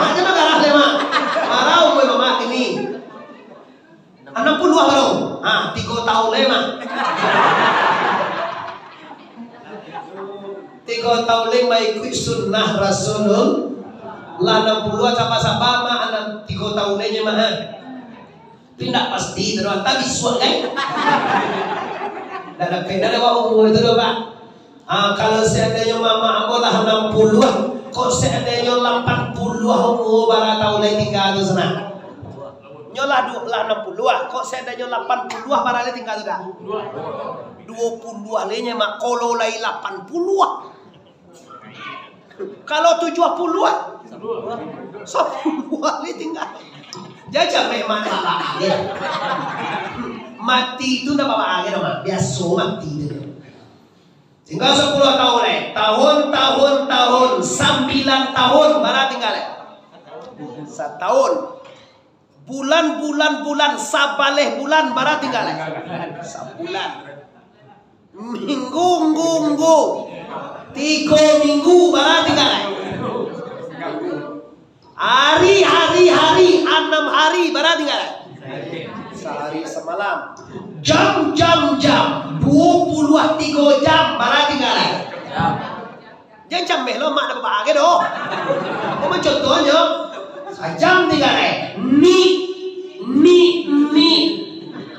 Mak jangan marah lai, Mak. Marah umua Mamak kini. Anam puluah baru. Ha, tigo tahun lai, Mak. Tigo tahun lai maikuik sunnah Rasulul-, Lah anam puluah, saba-saba, Mak, anam tigo taun lai nyo, Mak, ha. Tapi ndak pasti tu doh, tapi suak kan? Ndak ado kena lewat umur tu doh, Pak. Ah, kalau seandainyo mamak ambo lah anam puluah, kok seandainyo lapan puluah umur, bara taun lai tingga tu, Sanak? Nyo lah du-, lah anam puluah, kok seandainyo lapan puluah, bara lai tingga tu dah? Duo puluah lai nyo, Mak, kalau lai lapan puluah. Kalau tujuah puluah, sapuluah lai tingga. Jaja memang lah. Mati tu ndak apa-apa doh, Mak. Biaso mati tu. Tingga sapuluah taun lai. Taun, taun, taun. Sambilan taun. Bara tingga lai? Sataun. Bulan, bulan, bulan. Sabaleh bulan. Bara tingga lai? Sabulan. Minggu, nggu, nggu. Tigo minggu. Bara tingga lai? Ari, ari, ari, anam ari, bara tingga lai? Sahari samalam. Jam, jam, jam, duo puluah tigo jam, bara tingga lai? Jan cameh lo, Mak, ndak baa-baa doh. Apo contohnyo? Sajam tingga lai? Ni, ni, ni.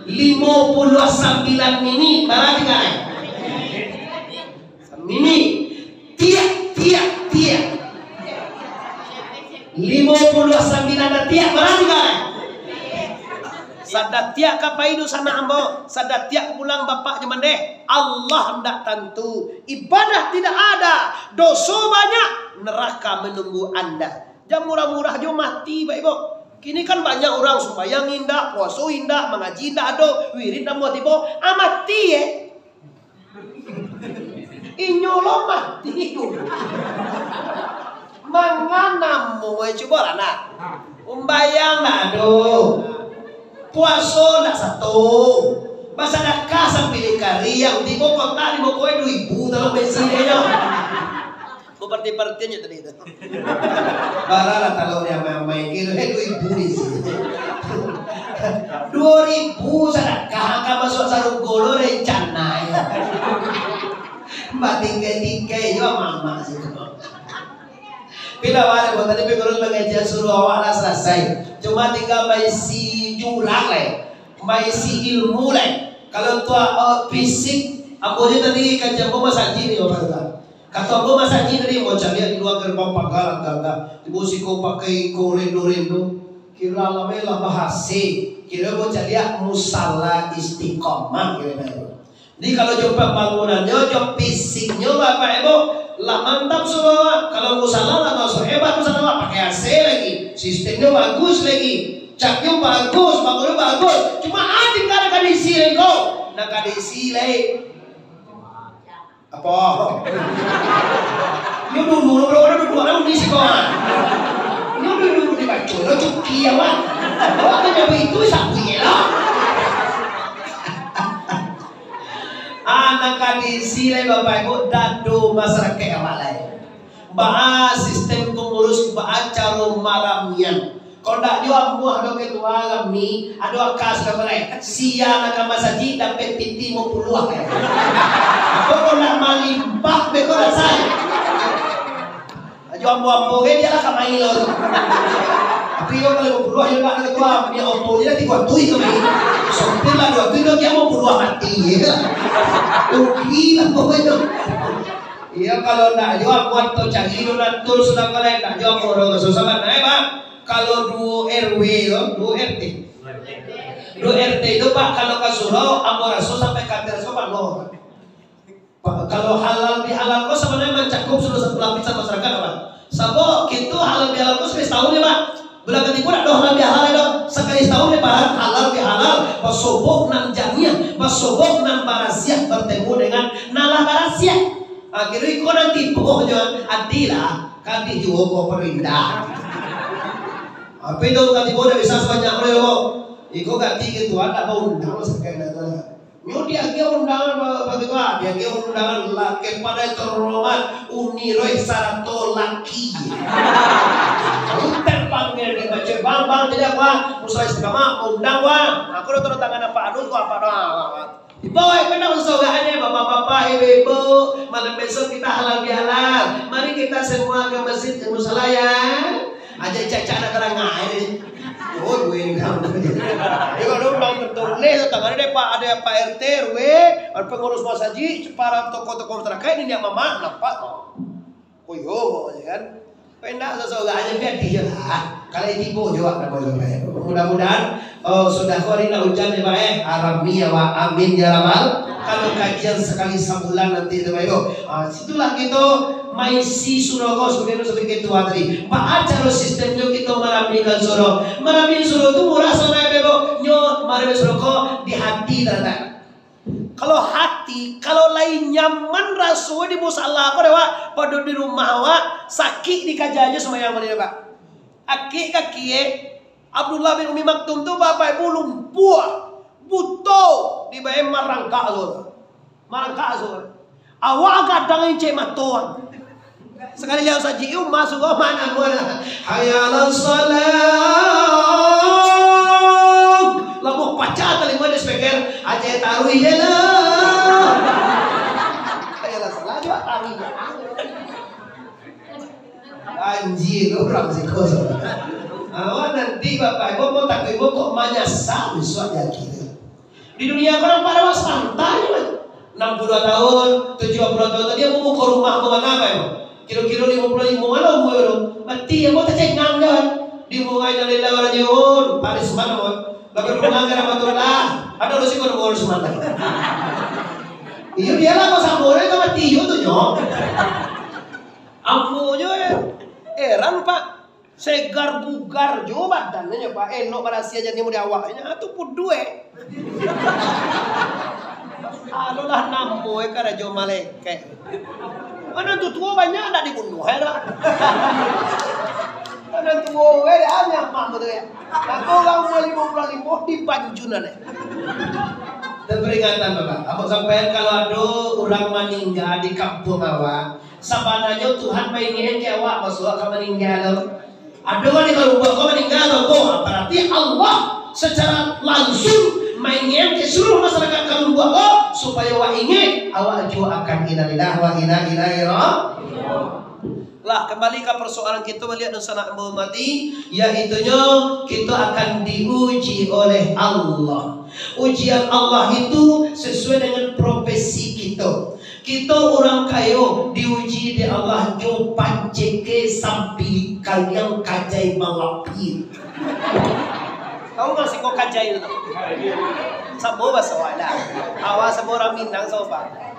Limo puluah sambilan mini, bara tingga lai? Mini. Tiak, tiak, tiak. Limo puluah sambilan datiak, bara tingga lai? Sadatiak ka pai dunsanak ambo, sadatiak pulang bapak jo mandeh. Allah ndak tantu. Ibadah tidak ada, doso banyak, neraka menunggu anda. Jan murah-murah jo mati, Bapak Ibu. Kini kan banyak urang sumbayang indak, puaso indak, mangaji indak ado, wirid ndak buah tibo, ah, mati, eh. Inyo lo mati dulu. Manganamo, eh, cubolah, nak. Umbayang ndak ado. Puaso ndak sato. Basadakah sapiring kariang, tibo kotak di muko duo ribu, tolong bensin inyo. Ko parti-partian nyo tadi tu. Bara lah talok di amai-amai, kiro, eh, duo ribu di siko. Duo ribu sadakah, ka masuak sarugo lo rencana, yo. Batingkai-tingkai jo amak-amak siko. Pila bana, tadi pe guru pangajian suruah awak lah salasai. Cuma tingga maisi jurang lai, maisi ilmu lai. Kalau tuak, eh, fisik, ambo jo tadi kaji ambo masajik ni, Bapak Tuan. Kato ambo masajik tadi, ambo caliak di lua gerbang pagar, agak-agak. Tibo siko pakai iko rendo-rendo. Kiro alamnyo lah bahasek. Kiro ambo caliak musala istiqomah, kiro-kiro. Jadi, kalau jo pambangunannyo, jo fisiknyo, Bapak Ibu, lah mantap sudah. Kalau musala lah, masuak hebat musala, pakai A C lagi. Sistemnyo bagus lagi. Catnyo bagus, bangunnyo bagus. Cuma ati ndak ado ka diisi lai ko. Ndak ka diisi lai. Apo? Nyo dulu, bro, bro, duduk dalam di siko, ah. Nyo dulu dibaco lo cuki, awak. Awak kan jadi itu, sapu ye lah. Anak ka diisi lai, Bapak Ibu, dado masyarakat awak lai. Baa sistem pangurus, baa caro maramian. Kok ndak jo amuah do ketua kami, ado aka sudah mulai. Sia nak ka masajik dapek piti limo puluah. Kok, kok ndak malimpah, beko rasai. Jo ambo-ambo ge, bialah ka main lo tu. Tapi yo, kalau limo puluah, yo ndak ketua, punya oto je lah tigo ratuih ka main. Sopir lah duo ratuih, limo puluah mati, yo. Rugi lah pokoknyo. Iyo, kalau ndak jo ambo atau cari donatur sudah, kalau ndak jo ambo doh susah bana, eh, Pak. Kalau duo R W tu, duo R T. Duo R T tu, Pak, kalau ka surau, ambo raso sampai ka atas ko pano. Pak, kalau halal bihalal ko sabananyo mancakup saluruh lapisan masyarakat, Pak. Sabab kito halal bihalal ko sakali satahun yo, Pak. Bulan katigo ndak doh halal bihalal doh. Sakali satahun yo, Pak, halal bihalal. Basobok nan janiah, basobok nan barasiah, bertemu dengan nan lah barasiah. Akhirnyo iko nan tibo nyo, adilah, kadih juo ko parindah. Tapi tu katibo ndak bisa sabanyak ko yo. Iko ganti ketua ndak baundang sakai ndak tu. Nyo diagiah undangan ba-, bagitu ah, diagiah undangan lah kepada yang terhormat Uni Roy sarato laki. Lalu terpanggil di Baceh, "Bang, bang, jadi apa? Musala Istiqamah, undang, Bang." Aku udah tanda tangan apa anu, gua apa doang. Ibu, eh, kena usaha aja, bapak-bapak, ibu-ibu. Malam besok kita halal bihalal. Mari kita semua ke masjid, ke musala ya. Aja cacak nak tarang air. Oh, duit ni kan. Dia kalau undang tertulis, tangan dia Pak, ada Pak R T R W, ada pengurus masjid, para tokoh-tokoh masyarakat ini niat mamak, nampak. Oh, yo, ya kan? Pendak seseorang aja biar dia lah. Kalau tibo juga nama juga. Mudah-mudahan, oh, sudah ko hari nak hujan ya, Pak, eh. Arami ya, Pak. Amin ya rabbal. Kalau kajian sekali sebulan nanti itu, Pak, Ibu. Ah, situlah kita maisi surau ko sebagai, sebagai ketua tadi. Baa caro sistemnyo kita maramikan surau? Marami surau tu murah sanai, Pak, Ibu. Nyo marami surau ko di hati tadi. Kalau hati, kalau lai nyaman raso di musala ko dek awak, pado di rumah awak, sakik dikaja jo sumbayang mah, Pak. Akik kaki, eh, Abdullah bin Umi Maktum tu, Bapak Ibu, lumpuah, buto, dibae marangkak tu. Marangkak tu. Awak gadang incek mato. Sakali liau sajik, yo, masuk ko, mana mula. Hayya 'alas shalah. Labuah pacah talingo di speaker, aja taruih je lah. Hayya 'alas shalah, cuba taruih je. Anjir, urang siko. Awak nanti, Bapak Ibu, mau takut, mau kok manyasal bisuak di akhirat. Di dunia ko nampak awak santai, man. Enam puluh dua tahun, tujuh puluh tahun tadi, ambo buka rumah, ambo mana, Pak, yo? Kiro-kiro limo puluh limo lah umur tu. Mati, ambo tacengang, kan? Di bunga innalillahi wa inna ilaihi raji'un, Pak Risman, ambo. Lalu bunga ke rahmatullah. Ada lu sih, kalau bunga Risman. Iyo, biarlah kau sambung, kan mati yo tu, nyo. Ambo nyo, eh, heran, Pak. Segar bugar jo badannyo, Pak. Elok barasiah jani model awak. Nyo tu pudueh. Alolah namo e karajo malekek. Anak tu tuo banyak ndak dibunuah, eh, dak? Anak tuo, eh, dah nyaman betul, ya. Aku urang umur limo puluah limo di Banjunan, eh. Dan peringatan, Bapak. Abang sampaian, kalau ado urang maningga di kampuang awak, sabananyo Tuhan maingin ka awak, masuak ka maningga tu. Ado kan di kalumbuak ko maningga tu, ko, berarti Allah secara langsung maingin ka seluruh masyarakat kalumbuak ko, supayo awak ingek, awak juo akan innalillahi wa inna ilaihi raji'un. Lah, kembali ka persoalan kito baliak, dunsanak ambo hormati, yaitunyo kito akan diuji oleh Allah. Ujian Allah itu sesuai dengan profesi kito. Kito urang kayo diuji dek Allah jo panceke sampilik kaliang kajai malapia. Tahu nggak sih kok kajai itu? Sabo baso lah. Awak sabo urang Minang, sabo, Pak.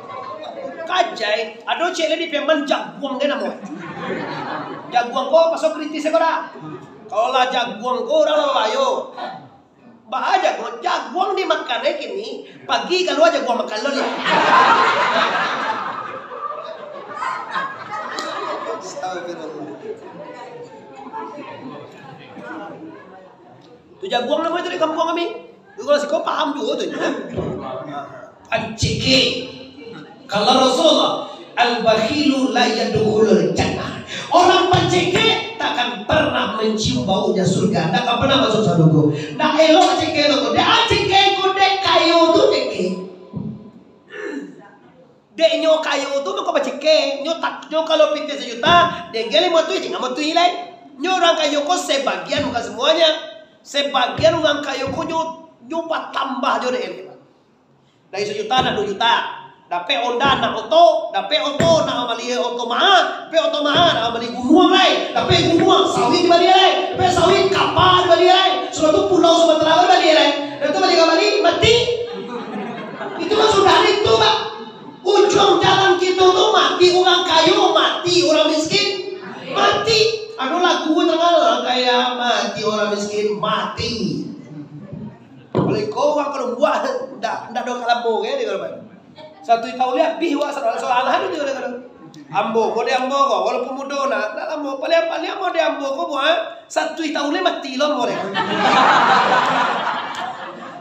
Kajai, ado ciek lai di Piaman, jaguang dia namo. Jaguang ko paso kritis ko dah. Kalau lah jaguang ko urang lah bayo. Baa jaguang, jaguang dimakan, eh, kini. Pagi kalua jaguang makan lo, liek. Astagfirullah. Tu jaguang namo itu di kampuang kami. Kalau siko paham juo tu, nyo. Panceke. Kalau Rasulullah, "Al-bakhilu la yadkhulul jannah." Orang panceke takkan pernah mencium baunya surga, takkan pernah masuk sarugo. Ndak elok ceke tu, dek ceke ko, dek kayo tu ceke. Dek nyo kayo tu mako baceke, nyo tak, nyo kalau pitih sajuta, dek limo ratuih, tingga limo ratuih lai. Nyo urang kayo ko sebagian, bukan semuanya. Sebagian urang kayo ko nyo, nyo batambah jo dek. Dari sajuta nak duo juta. Dapek Honda nak oto, dapek oto nak mambali oto maha, dapek oto maha nak mambali gunuang lai, dapek gunuang sawit dibali lai, dapek sawit kapa dibali lai, sudah tu Pulau Sumatera dibali lai. Dah tu bali ka Bali, mati. Itu kan sudah itu, Pak. Ujuang jalan kito tu mati urang kayo, mati urang miskin, mati. Ado lagu tangah, urang kaya mati, urang miskin mati. Kalau iko urang kalumbuak, ndak, ndak ado kalabo, kan, dia kalau. Satu tahun ni abih wak salah, salah tu dia kalau. Ambo, mode ambo ko, walaupun mudo nah, ndak lamo, paliang-paliang mode ambo ko buat, satu tahun ni mati lo mode.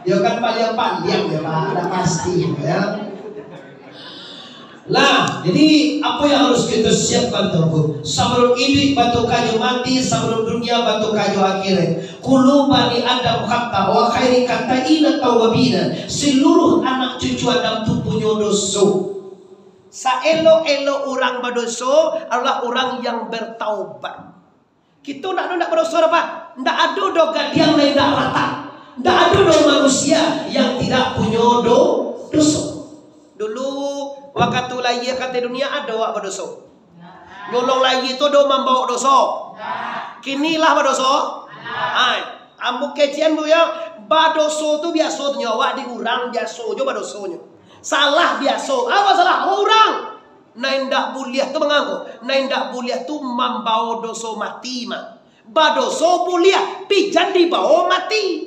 Ya kan, paliang-paliang ya, Pak, ndak pasti ya. Lah, jadi, apa yang harus kita siapkan, Tuanku? Sabalun iduik batuka jo mati, sabalun dunia batuka jo akhirat. Kullu bani Adam khata, wa khairi khata'ina tawwabina. Seluruh anak cucu Adam tu punyo doso. Saelok-elok urang badoso adalah urang yang bertaubat. Kito ndak ado ndak badoso doh, Pak. Ndak ado doh gadiang nan indak ratak. Ndak ado doh manusia yang tidak punyo do-, doso. Dulu, wakatu lahia ka ateh dunia, ado awak badoso? Nyolong lahia tu ado mambao doso? Kini lah badoso? Ai, ambo kecekan, Bu, yo. Badoso tu biaso tu nyo, awak di urang biaso jo badosonyo. Salah biaso. Awak salah, awak urang. Nan indak buliah tu mangangko, nan indak buliah tu mambao doso mati mah. Badoso buliah, pi jan dibao mati.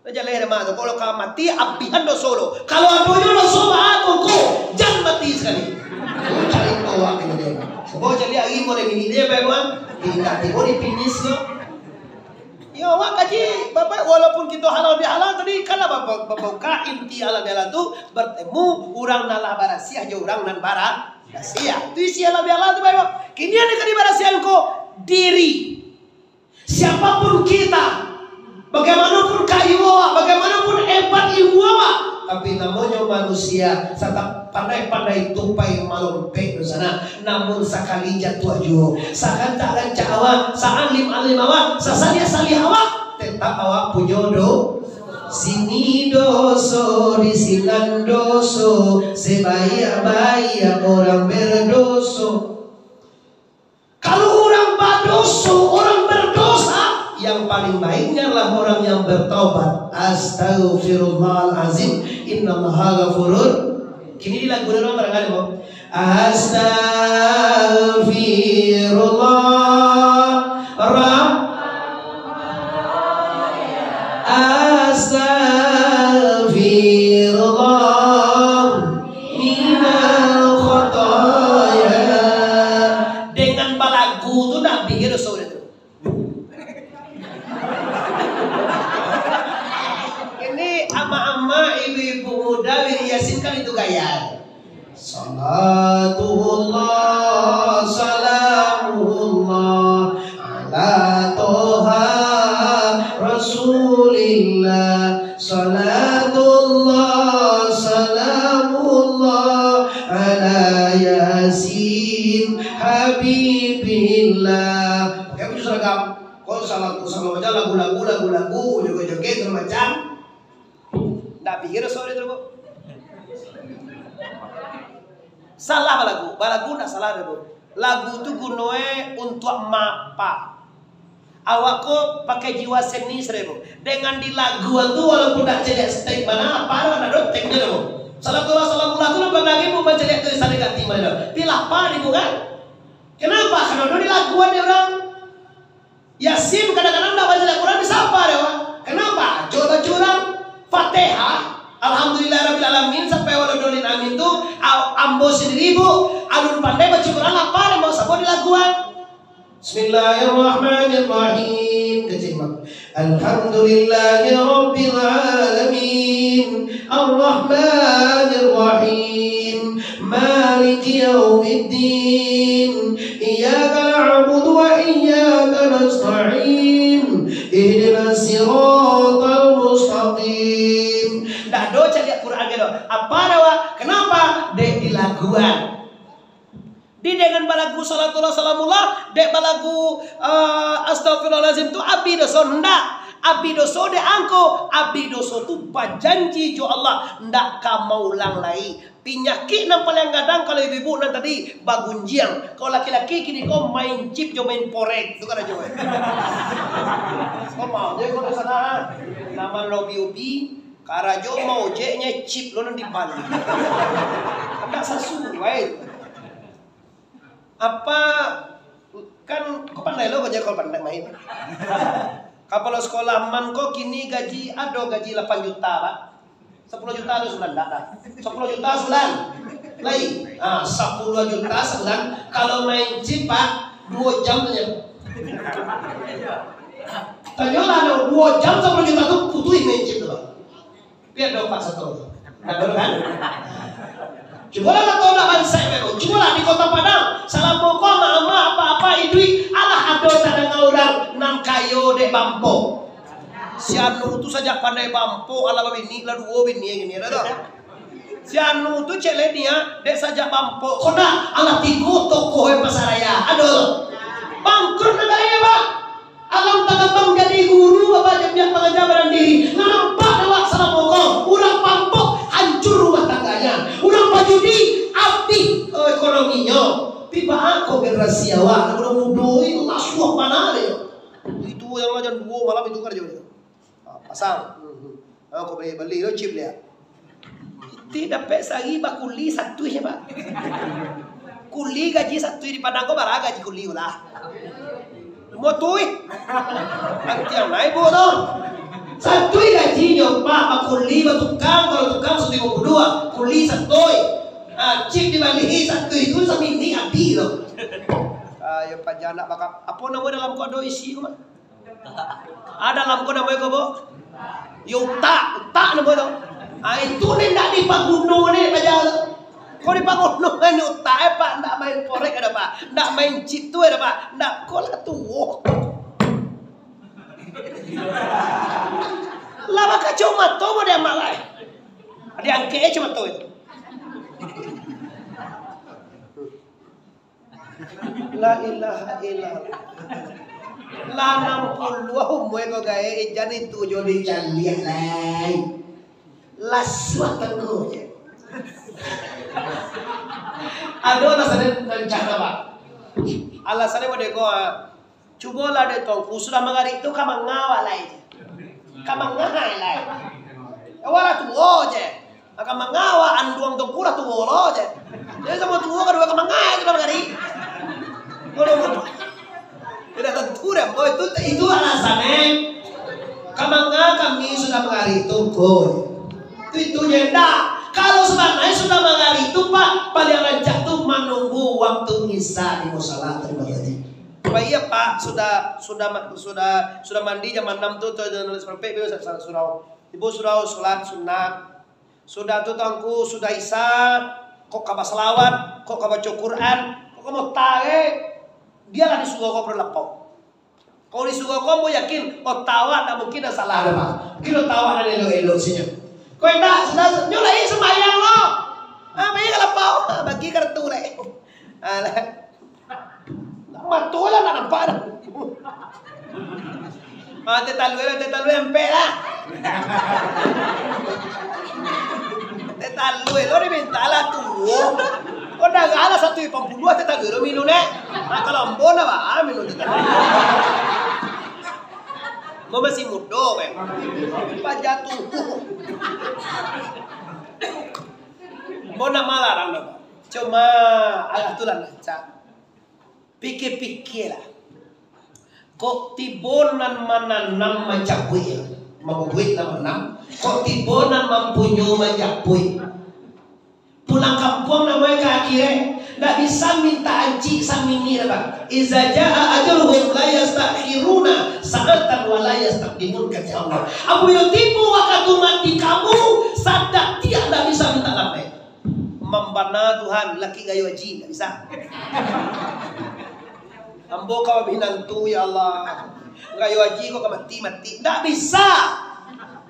Jaleh dek mak tu, kalau ka mati, abihan doso lo. Kalau adonyo doso, baa tu ko, jan mati sakali. Cari tahu awak ni dia. Sebab cari hari mulai minit dia, Pak, Wan. Indak tibo di finish lo. Yo, awak kaji, Bapak, walaupun kito halal bihalal tadi, kan lah Bapak, Bapak buka inti halal bihalal tu, bertemu urang nan lah barasiah jo urang nan bara-, barasiah. Tu isi halal bihalal tu, Bapak. Kini ado ka dibarasiahan ko diri. Siapapun kita, bagaimanapun kayu awak, bagaimanapun hebat ilmu awak, tapi namonyo manusia, sata-, pandai-pandai tupai malompek tu sanak, namun sakali jatuah juo, sagantak rancak awak, saalim-alim awak, sasaliah-saliah awak, tetap awak punyo do-, sini doso, di sinan doso, sebaiak-baiak urang berdoso. Kalau urang badoso, urang berdosa, yang paling baiknya adalah orang yang bertaubat. Astaghfirullahalazim, innallaha ghafurur. Kini di lagu ni urang barangkali, Bang. Astaghfirullah, Rab-, astaghfirullah. Minal khotoya. Dengan balagu tu ndak abih doso dia tu. Ini ama-ama, ibu-ibu muda, wirid Yasin kan itu gaya. Salatullah, salamullah, ala Toha Rasulillah. Salatullah, salamullah, ala Yasin Habibillah. Pakai baju seragam. Kok salah, salah macam lagu-lagu, lagu-lagu, joget-joget, segala macam. Ndak pikir doso dia tu, Bu. Salah balagu. Balagu ndak salah doh, Bu. Lagu tu gunoe untuak mapa. Awak ko pakai jiwa seni, saudara, Bu. Dengan dilaguan tu, walaupun ndak caliak stek bana, apa ndak ado teknyo doh, Bu. Salatullah, salamullah tu nampak lagi, Bu, mancaliak tulisan negatif bana doh. Tapi lapa di, Bu, kan? Kenapa? Karena udah dilaguan dek urang. Yasin kadang-kadang ndak baca Al-Quran, disapa dek awak. Kenapa? Coba curang. Fatihah, Alhamdulillahirabbil alamin, sampai waladhdallin amin tu, a-, ambo sendiri, Bu, alun pandai baca Quran, lapa dek awak, sabab dilaguan. Bismillahirrahmanirrahim. Kecil, Mak. Alhamdulillahirabbil alamin. Arrahmanirrahim. Maliki yaumiddin. Iyyaka na'budu wa iyyaka nasta'in. Ihdinas siratal mustaqim. Ndak ado caliak Quran gitu. Apa dah, Wak? Kenapa? Dek dilaguan. Di dengan balagu salatullah salamullah, dek balagu, eh, astagfirullahalazim tu abih doso? Ndak. Abih doso dek angko. Abih doso tu bajanji jo Allah, ndak ka maulang lai. Pinyakik nan paliang gadang kalau ibu-ibu nan tadi bagunjiang. Kalau laki-laki kini ko main chip jo main porek. Tu kan ajo, eh. Kau mau je kau di sana, ah. Nama lobi-obi, karajo mau je nye chip lo nan di Bali. Ndak sasuai. Apa, kan, kau pandai lo, kau jago pandai main. Kapalo sekolah man ko kini gaji, ado gaji lapan juta, Pak. Sapuluah juta ado sabulan, ndak, ndak. Sapuluah juta sabulan. Lai. Ah, sapuluah juta sabulan. Kalau main chip, Pak, duo jam sajo. Tanyolah, duo jam sapuluah juta tu putuih main chip tu, Pak. Pian dong, Pak Sato. Ndak tahu kan? Cubolah lah tahu ndak bansaik, Pak. Cubolah di Kota Padang. Salamo ko ama-ama apa-apa iduik, alah ado tadanga urang nan kayo dek bampo. Si anu tu sajak pandai bampo, alah babini, lah duo bini kini, ado tu. Si anu tu cek leni, ah, dek sajak bampo. Ko ndak, alah tigo toko, eh, pasar raya. Ado. Bangkrut nagari, Pak. Alam takambang jadi guru, Bapak, jadi pangaja barandiri. Nampak awak salamo ko, urang mambok, hancur rumah tangganya. Urang pajudi, abih, eh, ekonominyo. Tapi baa ko generasi awak, anak mudo-mudo, ih, lasuah bana deh. Itu yang lah jam duo malam itu karajo. Ah, pasang. Ah, kau bali, bali lo chip dia. Iti dapek sahari bakuli satuih, Pak. Kuli gaji satuih di Padang ko, bara gaji kuli ulah? Limo tuih. Antiang naik, Bu, tu. Satuih gajinyo, Pak, bakuli, batukang, kalau tukang satu limo puluh duo, kuli satuih. Ah, chip dibali satuih tu samini abih tu. Ah, yo paja nak bakap. Apo namo dalam ko ado isi ko, Mak? Ah, dalam ko namo ko, Bu? Yo utak, utak namo tu. Ah, itu ni ndak dipaguno ni paja tu. Ko dipaguno kan utak, eh, Pak, ndak main korek ado, Pak. Ndak main chip tu ado, Pak. Ndak, ko lah tuo. Lah bakacomato mo di amak lai. Diangkek je mato itu. La ilaha illallah. Lah anam puluah umua ko gaek, eh, jan itu jo dicaliak lai. Lasuah tengku je. Ado alasan nan cak, Pak. Alasan model ko, ah. Cubolah dek Tuanku, sudah magarik tu ka manga awak lai. Ka manga lai. Awak lah tuo je. Ka manga awak, anduang Tuanku lah tuo lo je. Jadi samo tuo kaduo ka manga sudah magarik. Bodoh, bodoh. Tidak tentu dah, boy. Itu, itu alasan, eh. Ka manga kami sudah magarik tu, boy. Itu, itu je. Ndak. Kalau sabananyo sudah magarik tu, Pak, paling rancak tu manunggu waktu Isya di musala. Terima kasih. Pak, iya, Pak, sudah, sudah ma-, sudah, sudah mandi jam anam tu, tu, tu, tu, sampai, sampai surau. Ibu surau, salat sunat. Sudah tu, Tuanku, sudah Isya, kok ka basalawat, kok ka baco Quran, kok ka mota, eh. Bialah di surau ko berlapau. Kalau di surau ko, ambo yakin, otak awak ndak mungkin ado salah, ado, Pak. Mungkin otak awak nan elok-elok sinyo. Kok indak, sudah, nyo lai sumbayang lo. Ah, pai ka lapau, ah, bagi kartu lai. Ah, lah. Mato lah ndak nampak dah. Ah, teh talua lah, teh talua ampek lah. Teh talua lo diminta lah tuo. Kok darah lah satu lapan puluah teh talua lo minum, eh. Ah, kalau ambo nah, bah, minum teh talua. Ambo masih mudo, kan. Paja tu. Ambo ndak malarang doh, Pak. Cuma, alah tu lah, Cak. Pikia-pikialah. Kok tibo nan mananam manjapuik, ya? Mambuek nan mananam. Kok tibo nan mampunyo manjapuik. Pulang kampuang namonyo ka akhirat, ndak bisa minta ancik saminggi dah, Pak. Iza jaa ajaluhum la yastakhiruna sa'atan wa la yastaqdimun, kata Allah. Apabila tibo wakatu mati kamu, sadatiak ndak bisa minta lambaik. Mambana Tuhan, laki gayo haji, ndak bisa. Ambo ka minantu, ya Allah. Gayo haji ko ka mati, mati. Ndak bisa.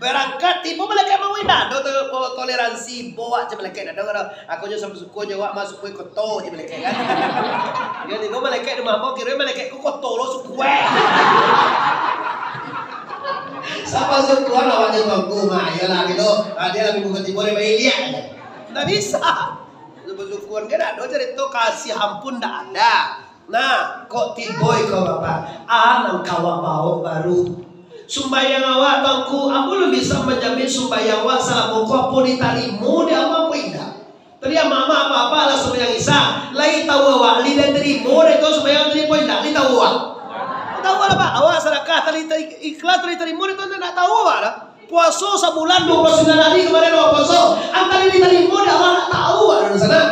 Barangkek tibo malaikat mangoi, ndak ado to-, toleransi. Baok je malaikat, ndak ado. Aku jo sasuku jo awak masuak koto je malaikat, kan. Yo, tibo malaikat di rumah ambo, kiro malaikat ko koto lo suku, eh. Sapa sukuan awak jo Tuanku, mah, iyolah, gitu. Ah, dia lah minggu katibo, dia main liak. Ndak bisa. Basyukur kan, ado carito kasih ampun ndak ada. Nah, kok tibo iko, Bapak? Ah, nan kawa baok baru. Sumbayang awak, Tuanku, ambo alun bisa manjamin sumbayang awak salamo ko apo ditarimo dek Allah apo indak. Tadi amak-amak, apak-apak lah sumbayang Isya, lai tahu awak, lai ditarimo dek Tuhan sumbayang tadi apo indak, lai tahu awak? Tahu lah, Pak. Awak sadakah tadi, tadi ikhlas, tadi ditarimo dek Tuhan, ndak tahu awak dah. Puaso sabulan duo puluah sambilan ari kamarin awak puaso, antah ditarimo dek Allah, ndak tahu ado di sinan.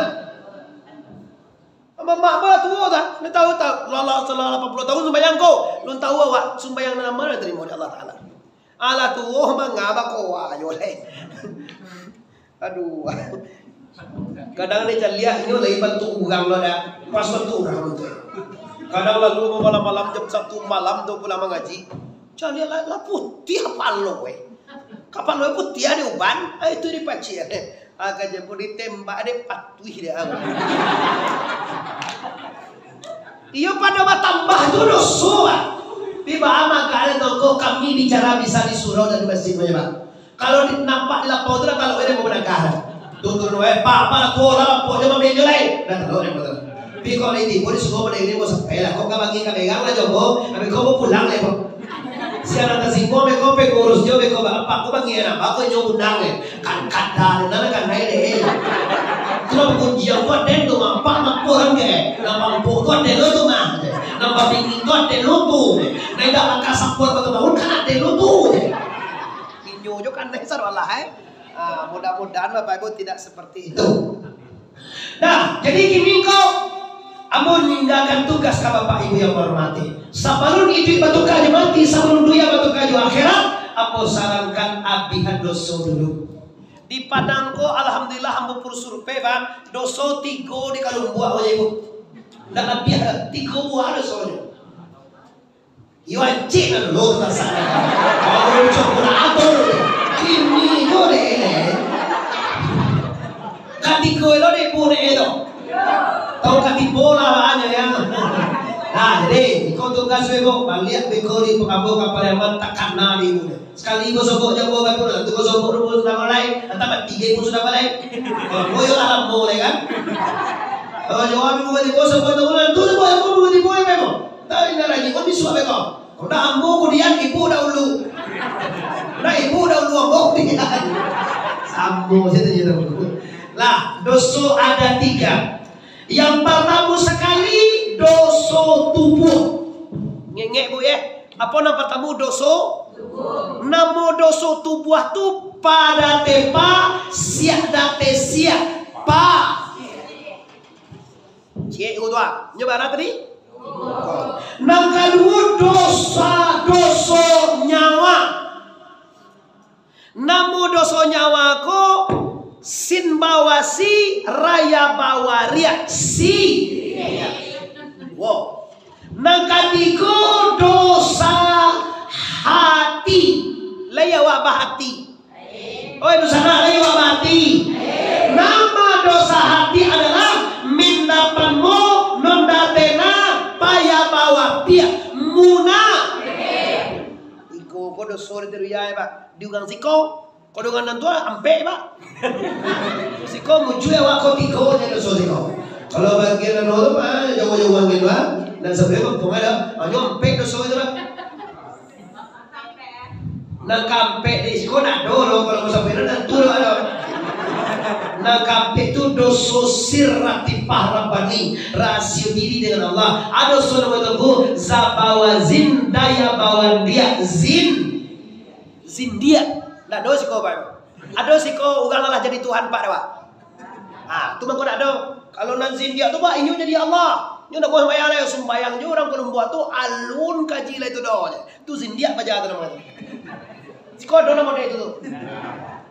Mamak ambo lah tuo dah, ndak tahu, tahu. Lah, lah, lah lapan puluah tahun sumbayang ko, alun tahu awak sumbayang nan ma nan ditarimo dek Allah Taala. Alah tuo, manga bakoa jo lai. Aduh. Kadang dicaliak inyo lai bantuak urang lo dah. Pas bantuak urang tu. Kadang lalu malam-malam jam satu malam tu pulang mangaji. Caliak lah, lah putiah kapalo, weh. Kapalo putiah di uban, ah, itu dipacik. Ah, kaja pun ditembak dek patuih dia. Iyo, pado batambah tu doso, Pak. Tapi baa mangko kami bicara bisa di surau dan di masjid sajo, Pak. Kalau di, nampak di lapau tu, lah talok dek badangar. Tu turun wae, Pak, Pak, lah tuo lah, Pak, jo mamian jo lai. Lah talok dek badangar. Tapi kok di tibo di surau pada ini mau sampai lah, kok ka bagi ka megang lah jomblo, tapi kok mau pulang lah, Pak. Siang nan tasimpua, beko pengurus jo, beko ba-, Pak, kok bagi anak, Pak, kok jo undang, eh. Kan kada, nan kan naik deh. Tu lah kunci yang kuat den tu, Pak, nak orang ke. Nak mampu kuat den lo tu, mah. Nak babingin kuat den lo tu. Nah, indak bakal sapuan batu bangun, kan ada lo tu. Inyo jo kan naik sarolah, eh. Ah, mudah-mudahan Bapak Ibu tidak seperti itu. Nah, jadi kini ko, ambo ninggakan tugas ka Bapak Ibu yang hormati. Sabalun iduik batuka jo mati, sabalun dunia batuka jo akhirat, ambo sarankan abihan doso dulu. Di Padang ko, alhamdulillah, ambo pun survei, Bang, doso tigo di Kalumbuak, Bapak Ibu. Ndak labiah, tigo buah dosonyo. Iyo, ancik nan dulu tu rasa. Kalau dulu cok pun atur. Kini tu deh. Katiko lo deh pun deh tu. Tahu katipo lah bahanyo ya. Nah, jadi, iko tugas beko, baliak beko di Pekabo ka Pariaman takana di ibu. Sekali beko sobok jambo beko, tu beko sobok dulu sudah mulai, antah mati beko sudah mulai. Oh, boyo lah lambo deh kan. Kalau jawab ibu katipo sobok tu, tu sobok ibu katipo beko. Tapi indak lagi, kau bisuak beko. Kau dah ambo kudian, ibu dahulu. Dah ibu dahulu, ambo kudian. Samo sajo tu. Lah, doso ada tiga. Yang partamo sakali, doso tubuah. Ngek-ngek, Bu, ya. Apo nan partamo? Doso? Namo doso tubuah tu, pa date pa, siak date siak. Pa. Ciek ko tu ah. Nyo bara tadi? Nan kaduo dosa, doso nyawa. Namo doso nyawa ko, sin bawa si, raya bawa riak, si. Wo. Nan katigo dosa hati. Lai awak bahati. Oi, dunsanak, lai awak bahati. Nama dosa hati adalah minda panmo, nonda tena, paya bawa piak, muna. Iko ko doso di Tiruyai, Pak. Di urang siko, ko dengan nan tua, ampek, Pak. Siko mujua awak ko tigo je doso siko. Kalau bagian nan dulu, Pak, jauah-jauah gitu, Pak. Dan sebenarnya kampung ada, hanya ampek doso itu, Pak. Nan kampek di siko nak do lo, kalau musafiran nak tu lo ado. Nan kampek tu doso sir ratipah rabbani, rasio diri dengan Allah. Ado doso namo tu, zabawa zin, daya bawan dia, zin. Zindiak. Ndak ado siko, Pak. Ado siko urang lah jadi Tuhan, Pak, dah, Pak. Ah, tu mangko ndak ado. Kalau nan zindiak tu, Pak, inyo jadi Allah. Inyo ndak buah sumbayang lai, sumbayang jo urang Kalumbuak tu, alun kaji lai tu doh. Tu zindiak baja tu namo tu. Siko ado namo dek itu tu.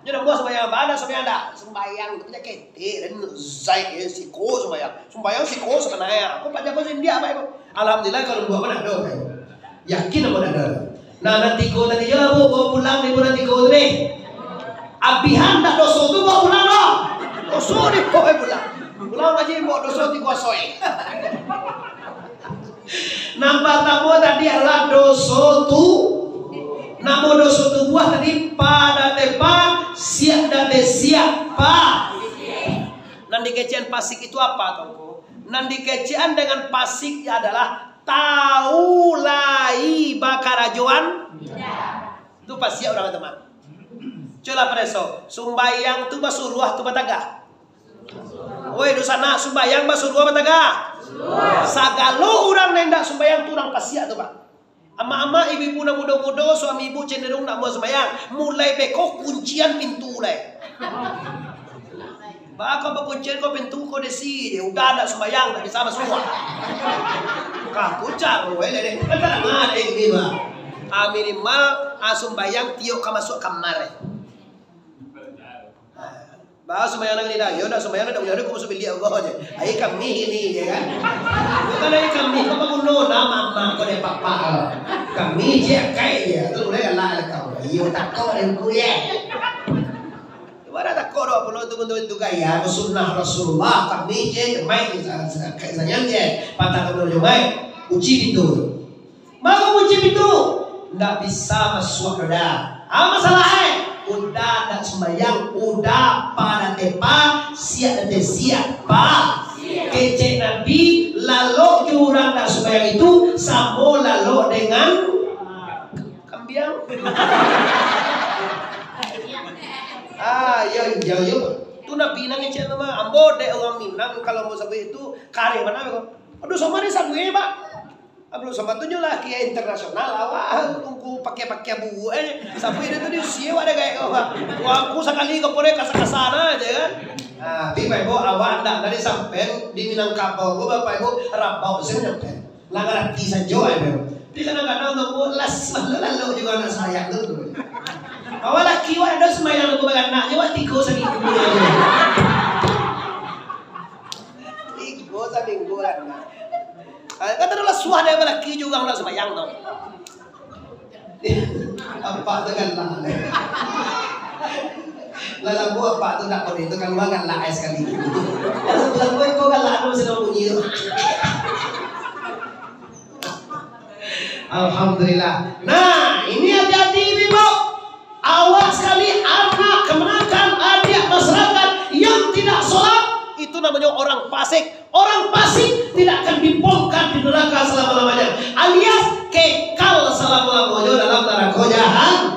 Inyo ndak buah sumbayang, bana sumbayang dak? Sumbayang tu pajak ketek, dan zaik, eh, siko sumbayang. Sumbayang siko sabananyo. Kok pajak ko zindiak, Pak, Ibu? Alhamdulillah, Kalumbuak pun ado, Pak, Ibu. Yakin ambo ndak ado. Nah, nan tigo tadi jo lah, Bu, bawa pulang dek nan tigo tu deh. Abihan ndak doso tu bawa pulang doh. Doso deh, bawa pulang. Pulang aja bawa doso tigo asoi. Nan partamo tadi adalah doso tu. Namo doso tubuah tadi, pa date pa, siak date siak, pa. Nan dikecekan pasik itu apa, Tongko? Nan dikecekan dengan pasik adalah tau lai bakarajoan. Indak. Tu pasiak urang tu mah. Cubolah pareso, sumbayang tu basuruah tu batagah? Woi, dunsanak, sumbayang basuruah batagah? Sagalo urang nan indak sumbayang tu urang pasiak tu, Pak. Amak-amak, ibu-ibu nan mudo-mudo, suami ibu cenderung ndak mau sumbayang. Mulai beko kuncian pintu lai. Baa kau bakuncian ko pintu ko desi je, udah ndak sumbayang, ndak bisa masuak. Kah kucak, weh, dek, dek. Kan tak ada dek ini, bah. Ah, minimal, ah, sumbayang tiok ka masuak kamar, eh. Bah, sumbayang nang ini dah, yo ndak sumbayang, ndak boleh, kau masuak bilik Allah je. Ai kami ini, ya kan? Bukan ai kami, kau bangun nama, mak, kau dek papa. Kami je, kai je, tu boleh galak kau. Iyo, tak kau, dan ku, ya. Ibarat tak Kok dua puluh tu bentuk itu gaya, sunnah Rasulullah, kami je, jamaik, sa-, sa-, sa-, sanyan je, patah kabel jamaik, kunci pintu. Mako kunci pintu, ndak bisa masuak doh. Ah, masalah eh, udah ndak sembayang, udah pa ndak tepa, siak ndak tesiak, pa. Kecek Nabi, lalok jo urang ndak sembayang itu, samo lalok dengan kambiang. Ah, iyo, iyo, iyo. Tu Nabi nan ngecek tu mah. Ambo dek urang Minang, kalau mau sabuik itu, kareh bana ko. Aduh, sama ni sabuik, Pak. Abdul Somad tu nyo lah kiai internasional, awak tunggu pakai-pakai buruak eh. Sabuik dia tu di usia awak dah gaek ko, Pak. Wah, aku sakali ka pore kasa-kasa nah aja kan. Ah, tapi Bapak Ibu, awak ndak dari sampai di Minangkabau ko, Bapak Ibu, rabau se nyampai. Lah ngarati sajo ai, Bang. Tapi kadang-kadang tu, Bu, las, lalu-lalu juga anak sayang tu. Awak laki awak ado sembahyang lagu baranak je, awak tigo saminggu je. Tigo saminggu lah. Ah, kan ado lah suah dek balaki juga nak sembahyang tu. Apak tu galak. Lah lagu apak tu ndak boleh tu, kalua galak ai sakali. Lagu iko galak tu masih nak bunyi tu. Alhamdulillah. Nah, ini hati-hati, Ibu. Awak sakali anak kamanakan, adiak masyarakat yang tidak sholat, itu namanya orang fasik. Orang fasik tidak akan dibongkar di neraka selama-lamanya, alias kekal selama-lamanya dalam neraka jahan-.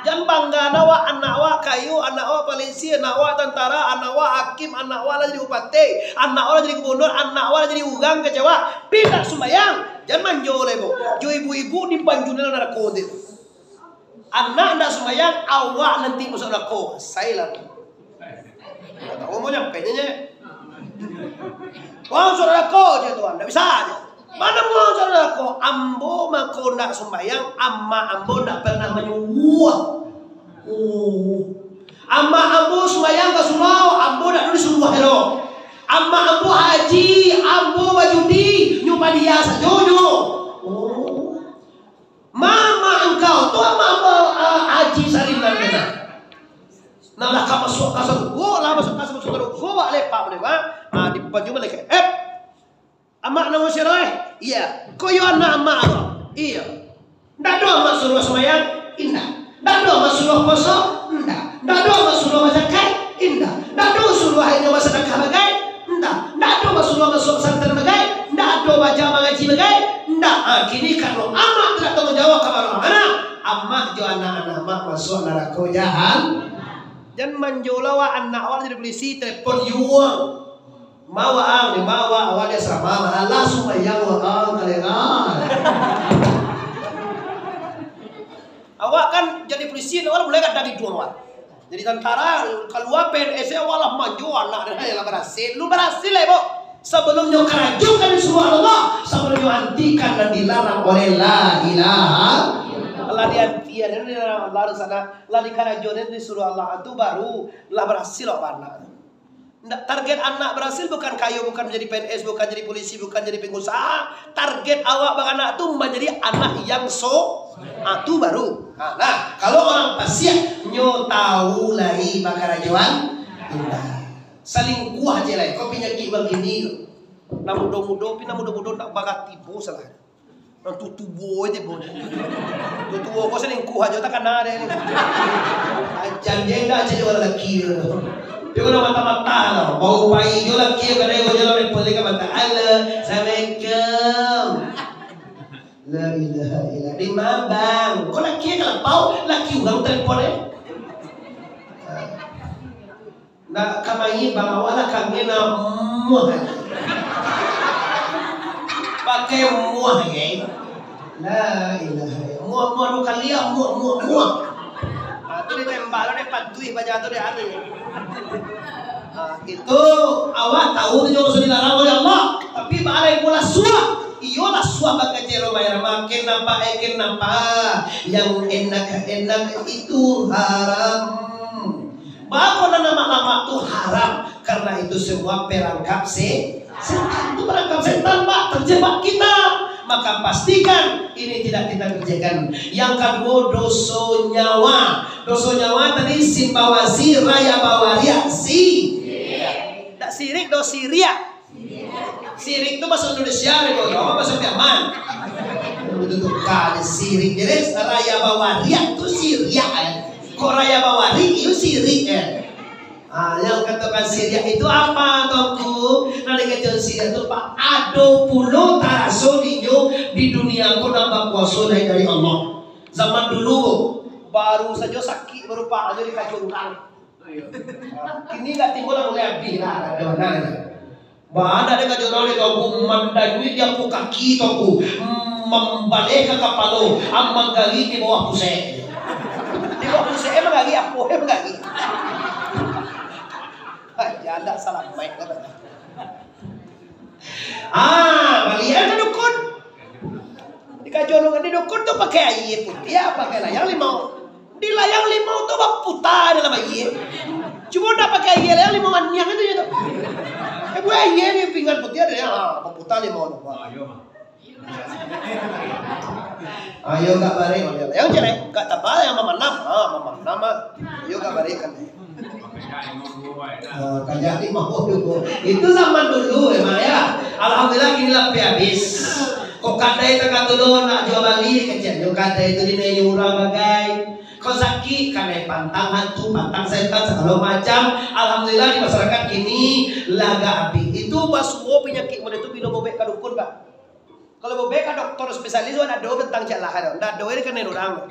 Jan bangga anak awak, anak awak kayo, anak awak polisi, anak awak tantara, anak awak hakim, anak awak lah jadi bupati, anak awak lah jadi gubernur, anak awak lah jadi urang kecewa, tapi indak sumbayang. Jan manjo lai, Bu. Jo ibu-ibu di panjunyo neraka tu. Anak ndak sumbayang, awak nanti masuk neraka. Sailah. Ndak tahu mau nyampe nyo, nyo. Wah, masuk neraka je tuan, ndak bisa je. Mana mau masuk neraka? Ambo mako ndak sumbayang, amak ambo ndak pernah manyuruah. Oh. Amak ambo sumbayang ka surau, ambo ndak disuruah doh. Amak ambo haji, ambo bajudi, nyo padia sajo nyo. Oh. Mama angkau tu, mama, ah, Haji Salim nan kena. Nah, lah ka masuak ka sarugo, lah masuak ka sarugo, wak lepak boleh, Mak. Ah, di panjung malaikat. Eh, amak namo sia, eh? Iya. Ko iyo anak amak ko? Iya. Ndak ado amak suruah sumbayang? Indak. Ndak ado amak suruah puaso? Indak. Ndak ado amak suruah bazakat? Indak. Ndak ado suruah inyo basadakah bagai? Indak. Ndak ado amak suruah masuak pesantren bagai? Ndak ado baaja mangaji bagai? Indak. Ah, kini karano amak tidak tangguang jawab ka anak, amak jo anak-anak amak masuak narako jahan-. Jan manjo lah wak, anak awak jadi polisi, telepon yuang. Ma waang, di ma waang, awak di asrama, alah sumbayang waang, kalian. Awak kan jadi polisi, awak lah mulai gadang iduang awak. Jadi tantara, kalua P N S, awak lah manjo anak, lah barasil. Lu barasil lah, Ibu. Sabalum nyo karajokan disuruah Allah, sabalum nyo antikan nan dilarang oleh la ilaha. Lah diantian, dilarang Allah di sana, lah dikarajokan disuruah Allah, tu baru lah barasil awak baranak. Ndak, target anak barasil bukan kayo, bukan jadi P N S, bukan jadi polisi, bukan jadi pengusaha. Target awak baranak tu manjadi anak yang so-, ah, tu baru. Ah, nah, kalau orang pasiak, nyo tahu lai bakarajoan, indak. Salingkuah je lai, kau panyakik bagini tu. Nan mudo-mudo, pi nan mudo-mudo ndak barati, bo, salah. Nan tuo-tuo je, bo. Tuo-tuo ko salingkuah ajo takana deh. Ajan je indak aja juo laki tu. Dia kena mata-mata lah. Bau pai jo laki, kadai ko jalan lepas dia ka mata. Halo, assalamualaikum. La ilaha illa. Di ma bang? Ko laki kalau pau, laki urang telepon eh. Ndak kamari bang, awak lah kangen lah, muah. Pakai muah, ya. La ilaha illallah. Muah, muah dua kali ya, muah, muah, muah. Ah, tu ditembak lo, dia patuih baja tu dia hari. Ah, itu awak tahu tu nyo sudah dilarang oleh Allah. Tapi baalai pula suah. Iyolah suah bakajero bayar makin nampak, eh, kin nampak. Yang enak-enak itu haram. Baa ko nan lamak-lamak tu haram, karena itu semua perangkap se-, setan. Itu perangkap setan, Pak, terjebak kita. Maka pastikan ini tidak kita kerjakan. Yang kaduo, doso nyawa. Doso nyawa tadi simbawasi, raya bawariak, si. Tak sirik, do siriak. Sirik tu bahasa Indonesia ni, kok. Apa bahasa Piaman? Itu tuh kali sirik. Jadi raya bawariak tu siriak, eh. Kok raya bawariak itu sirik, eh. Ah, yang katakan siriak itu apa, Tuanku? Nah, dikatakan siriak tu, Pak, ado pulo taraso dinyo di dunia ko nan bakuaso lain dari Allah. Zaman dulu, baru sajo sakik, baru pak ajo dikajo urang. Kini lah timbul lah, mulai abih lah, ada mana ni? Banyak dikajo urang ni, Tuanku, mandanuik di apo kaki, Tuanku, mambaleh ka kapalo, am manggari di bawah pusek. Di bawah pusek, eh, manggari apo, eh, manggari. Ai, ya Allah, salah baik lah. Ah, baliak ka dukun. Dikajo urang di dukun tu pakai aia putiah, pakai layang limau. Di layang limau tu baputa dalam aia. Cuma ndak pakai aia, layang limau maniang itu je tu. Eh, buah aia ni pinggan putiah ada, ah, baputa limau tu. Wah. Ayo, Kak, barek. Yang jelek, Kak, taba yang mamanam. Ah, mamanam, ah. Ayo, Kak, barek kan. Ah, kajak limau dulu. Itu zaman dulu, emang, ya. Alhamdulillah, kini lah habis. Kok kadai takah tu doh, nak jual bali, kecek nyo kadai tu dinaiak urang bagai. Kok sakik, kanai pantang hantu, pantang setan, sagalo macam. Alhamdulillah, di masyarakat kini lah agak abih. Itu basuo panyakik model tu bilo bobek ka dukun, Pak. Kalau bobek ka dokter spesialis, ndak ado tantang cak lah, ndak ado, ini kanai urang.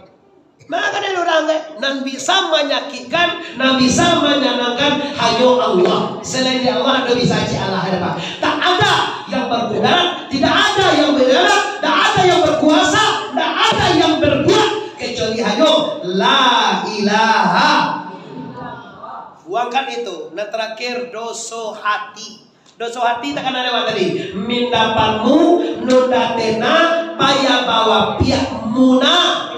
Maka kanai urang, kan? Nan bisa manyakikkan, nan bisa manyanangkan, hanyo Allah. Selain dari Allah, ndak bisa cak Allah, ada, Pak. Tak ada yang berkudrat, tidak ada yang bergerak, tak ada yang berkuasa, tak ada yang berbuat, kecuali hanyo La ilaha. Buangkan itu. Nan terakhir, doso hati. Doso hati takana lewat tadi. Mindapanmu, nunda tena, payah bawa piak muna.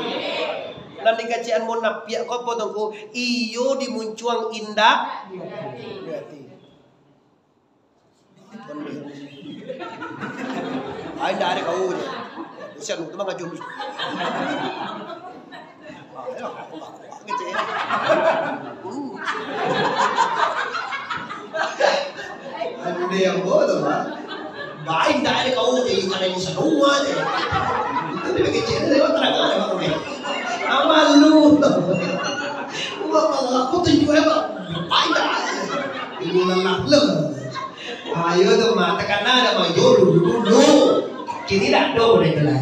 Nan dikecek an munapiak ko potongku, iyo di muncuang indak. Ai, ndak ado kau je. Usia tu mangajun. Ande yang bodoh, ha? Baik, ndak ado kau je, bukan yang sadua je. Itu dia kecil, dia terang ada kau ni. Amal lu. Gua kalau aku tunjuk apa? Baik dah. Ini lelah le. Ayo tu mah, takana ado mah, yo dulu, dulu. Kini dak ado model tu lai.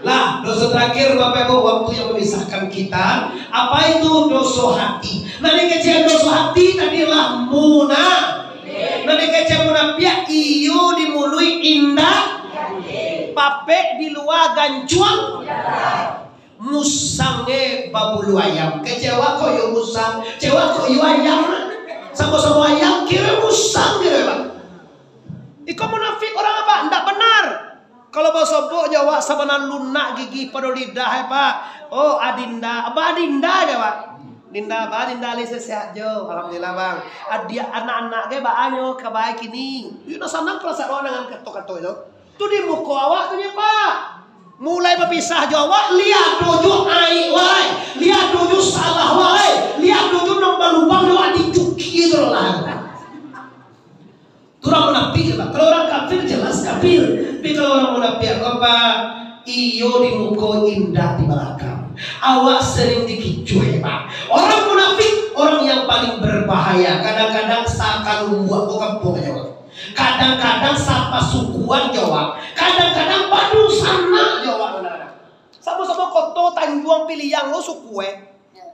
Lah, doso terakhir, Bapak Ibu, waktu yang memisahkan kita. Apa itu doso hati? Nah, dikecek doso hati tadi lah muna. Nah, dikecek munapiak, iyo di muluik indak. Papek di lua gancuang. Musang e babulu ayam. Kecek awak kok iyo musang, kecek awak kok iyo ayam. Samo-samo ayam, kiro musang kiro, Pak. Iko munafik urang, Pak, ndak benar. Kalau basobok jo awak sabanan lunak gigi pado lidah, eh, Pak. Oh, Adinda, Abah Adinda jo, Pak. Dinda, Abah Adinda, lai sehat jo. Alhamdulillah, Bang. Adiak anak-anak ge baa nyo kabai kini. Yo nak sanang perasaan urang dengan kato-kato itu. Tu di muko awak tu nyo, Pak. Mulai bapisah jo awak, liado jo aik wak lai, liado jo salah wak lai, liado jo nan balubang jo awak dicuki tu lah. Tu urang munafik, Pak. Kalau urang kafir, jelas kafir. Tapi kalau urang munafik, apa, Pak? Iyo di muko, indak di balakang. Awak sering dikicuah, Pak. Orang munafik, orang yang paling berbahaya. Kadang-kadang sakalumbuak ko kampuang ajo, Pak. Kadang-kadang sapasukuan jo awak. Kadang-kadang badunsanak jo awak, kadang-kadang. Samo-samo koto Tanjuang Piliang lo suku, eh.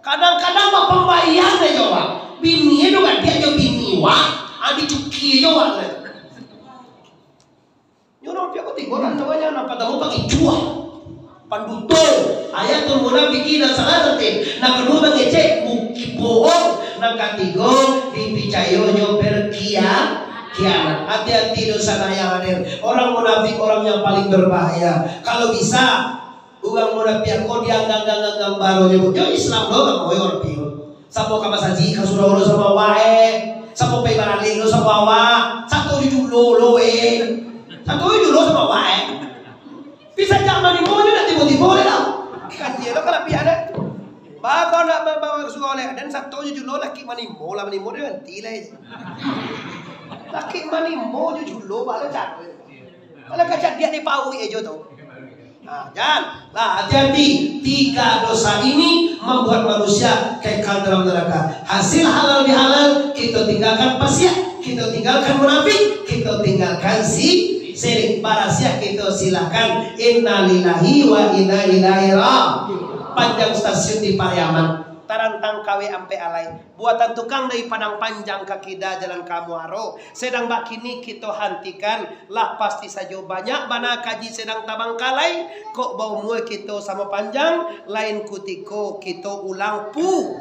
Kadang-kadang bapambaian jo awak. Bini e tu gadih jo bini wak, ah, dicuki jo awak tu. Nyo urang pihak katigo kan, namanya nan partamo pangicuah. Panduto, ayatul munafiqina salasatin. Nan kaduo mangecek, bukik bohong. Nan katigo, dipicayo nyo berkhia-, khianat. Hati-hati dosa yang hadir. Orang munafik, orang yang paling berbahaya. Kalau bisa, urang munafik ko dianggang-anggang baronyo, nyo Islam lo, ndak mau urang pio. Sapo ka masajik, ka surau lo samo awak, eh. Sapo pai baralek lo samo awak. Sato jujulo lo, eh. Sato jujulo samo awak, eh. Bisa jak manimo jo nak tibo-tibo deh lah. Kan iyo lo kalabiahan deh. Ba kau nak ba- ba- ba- surau leh, dan sato jo julo lakik manimo lah, manimo deh nanti lah. Lakik manimo jo julo ba lo caro. Kalau kacadiak di pauik ajo tu. Nah, jan lah, hati-hati. Tiga dosa ini membuat manusia kekal dalam neraka. Hasil halal bihalal, kita tinggalkan pasiak, kita tinggalkan munafik, kita tinggalkan si sirik. Barasiah kita silahkan. Innalillahi wa inna ilaihi ra-, panjang stasiun di Pariaman. Tarantang kawek ampek alai. Buatan tukang dari Padang Panjang ka kida jalan ka Muaro. Sedang bakini kito hantikan, lah pasti sajo banyak bana kaji sedang tabangkalai. Kok baumua kito samo panjang, lain kutiko kito ulang pu.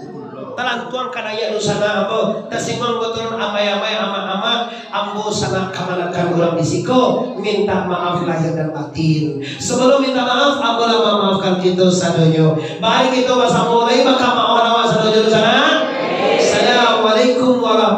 Talantuang ka dayah dunsanak ambo, tasimang ka turun amai-amai amak-amak, ambo sanak kamanakan urang di siko, mintak maaf lahir dan batin. Sabalum mintak maaf, ambo lah mamaafkan kito sadonyo. Mari kito basamo lai bakamaohan awak sadonyo dunsanak. Assalamualaikum warahmatullahi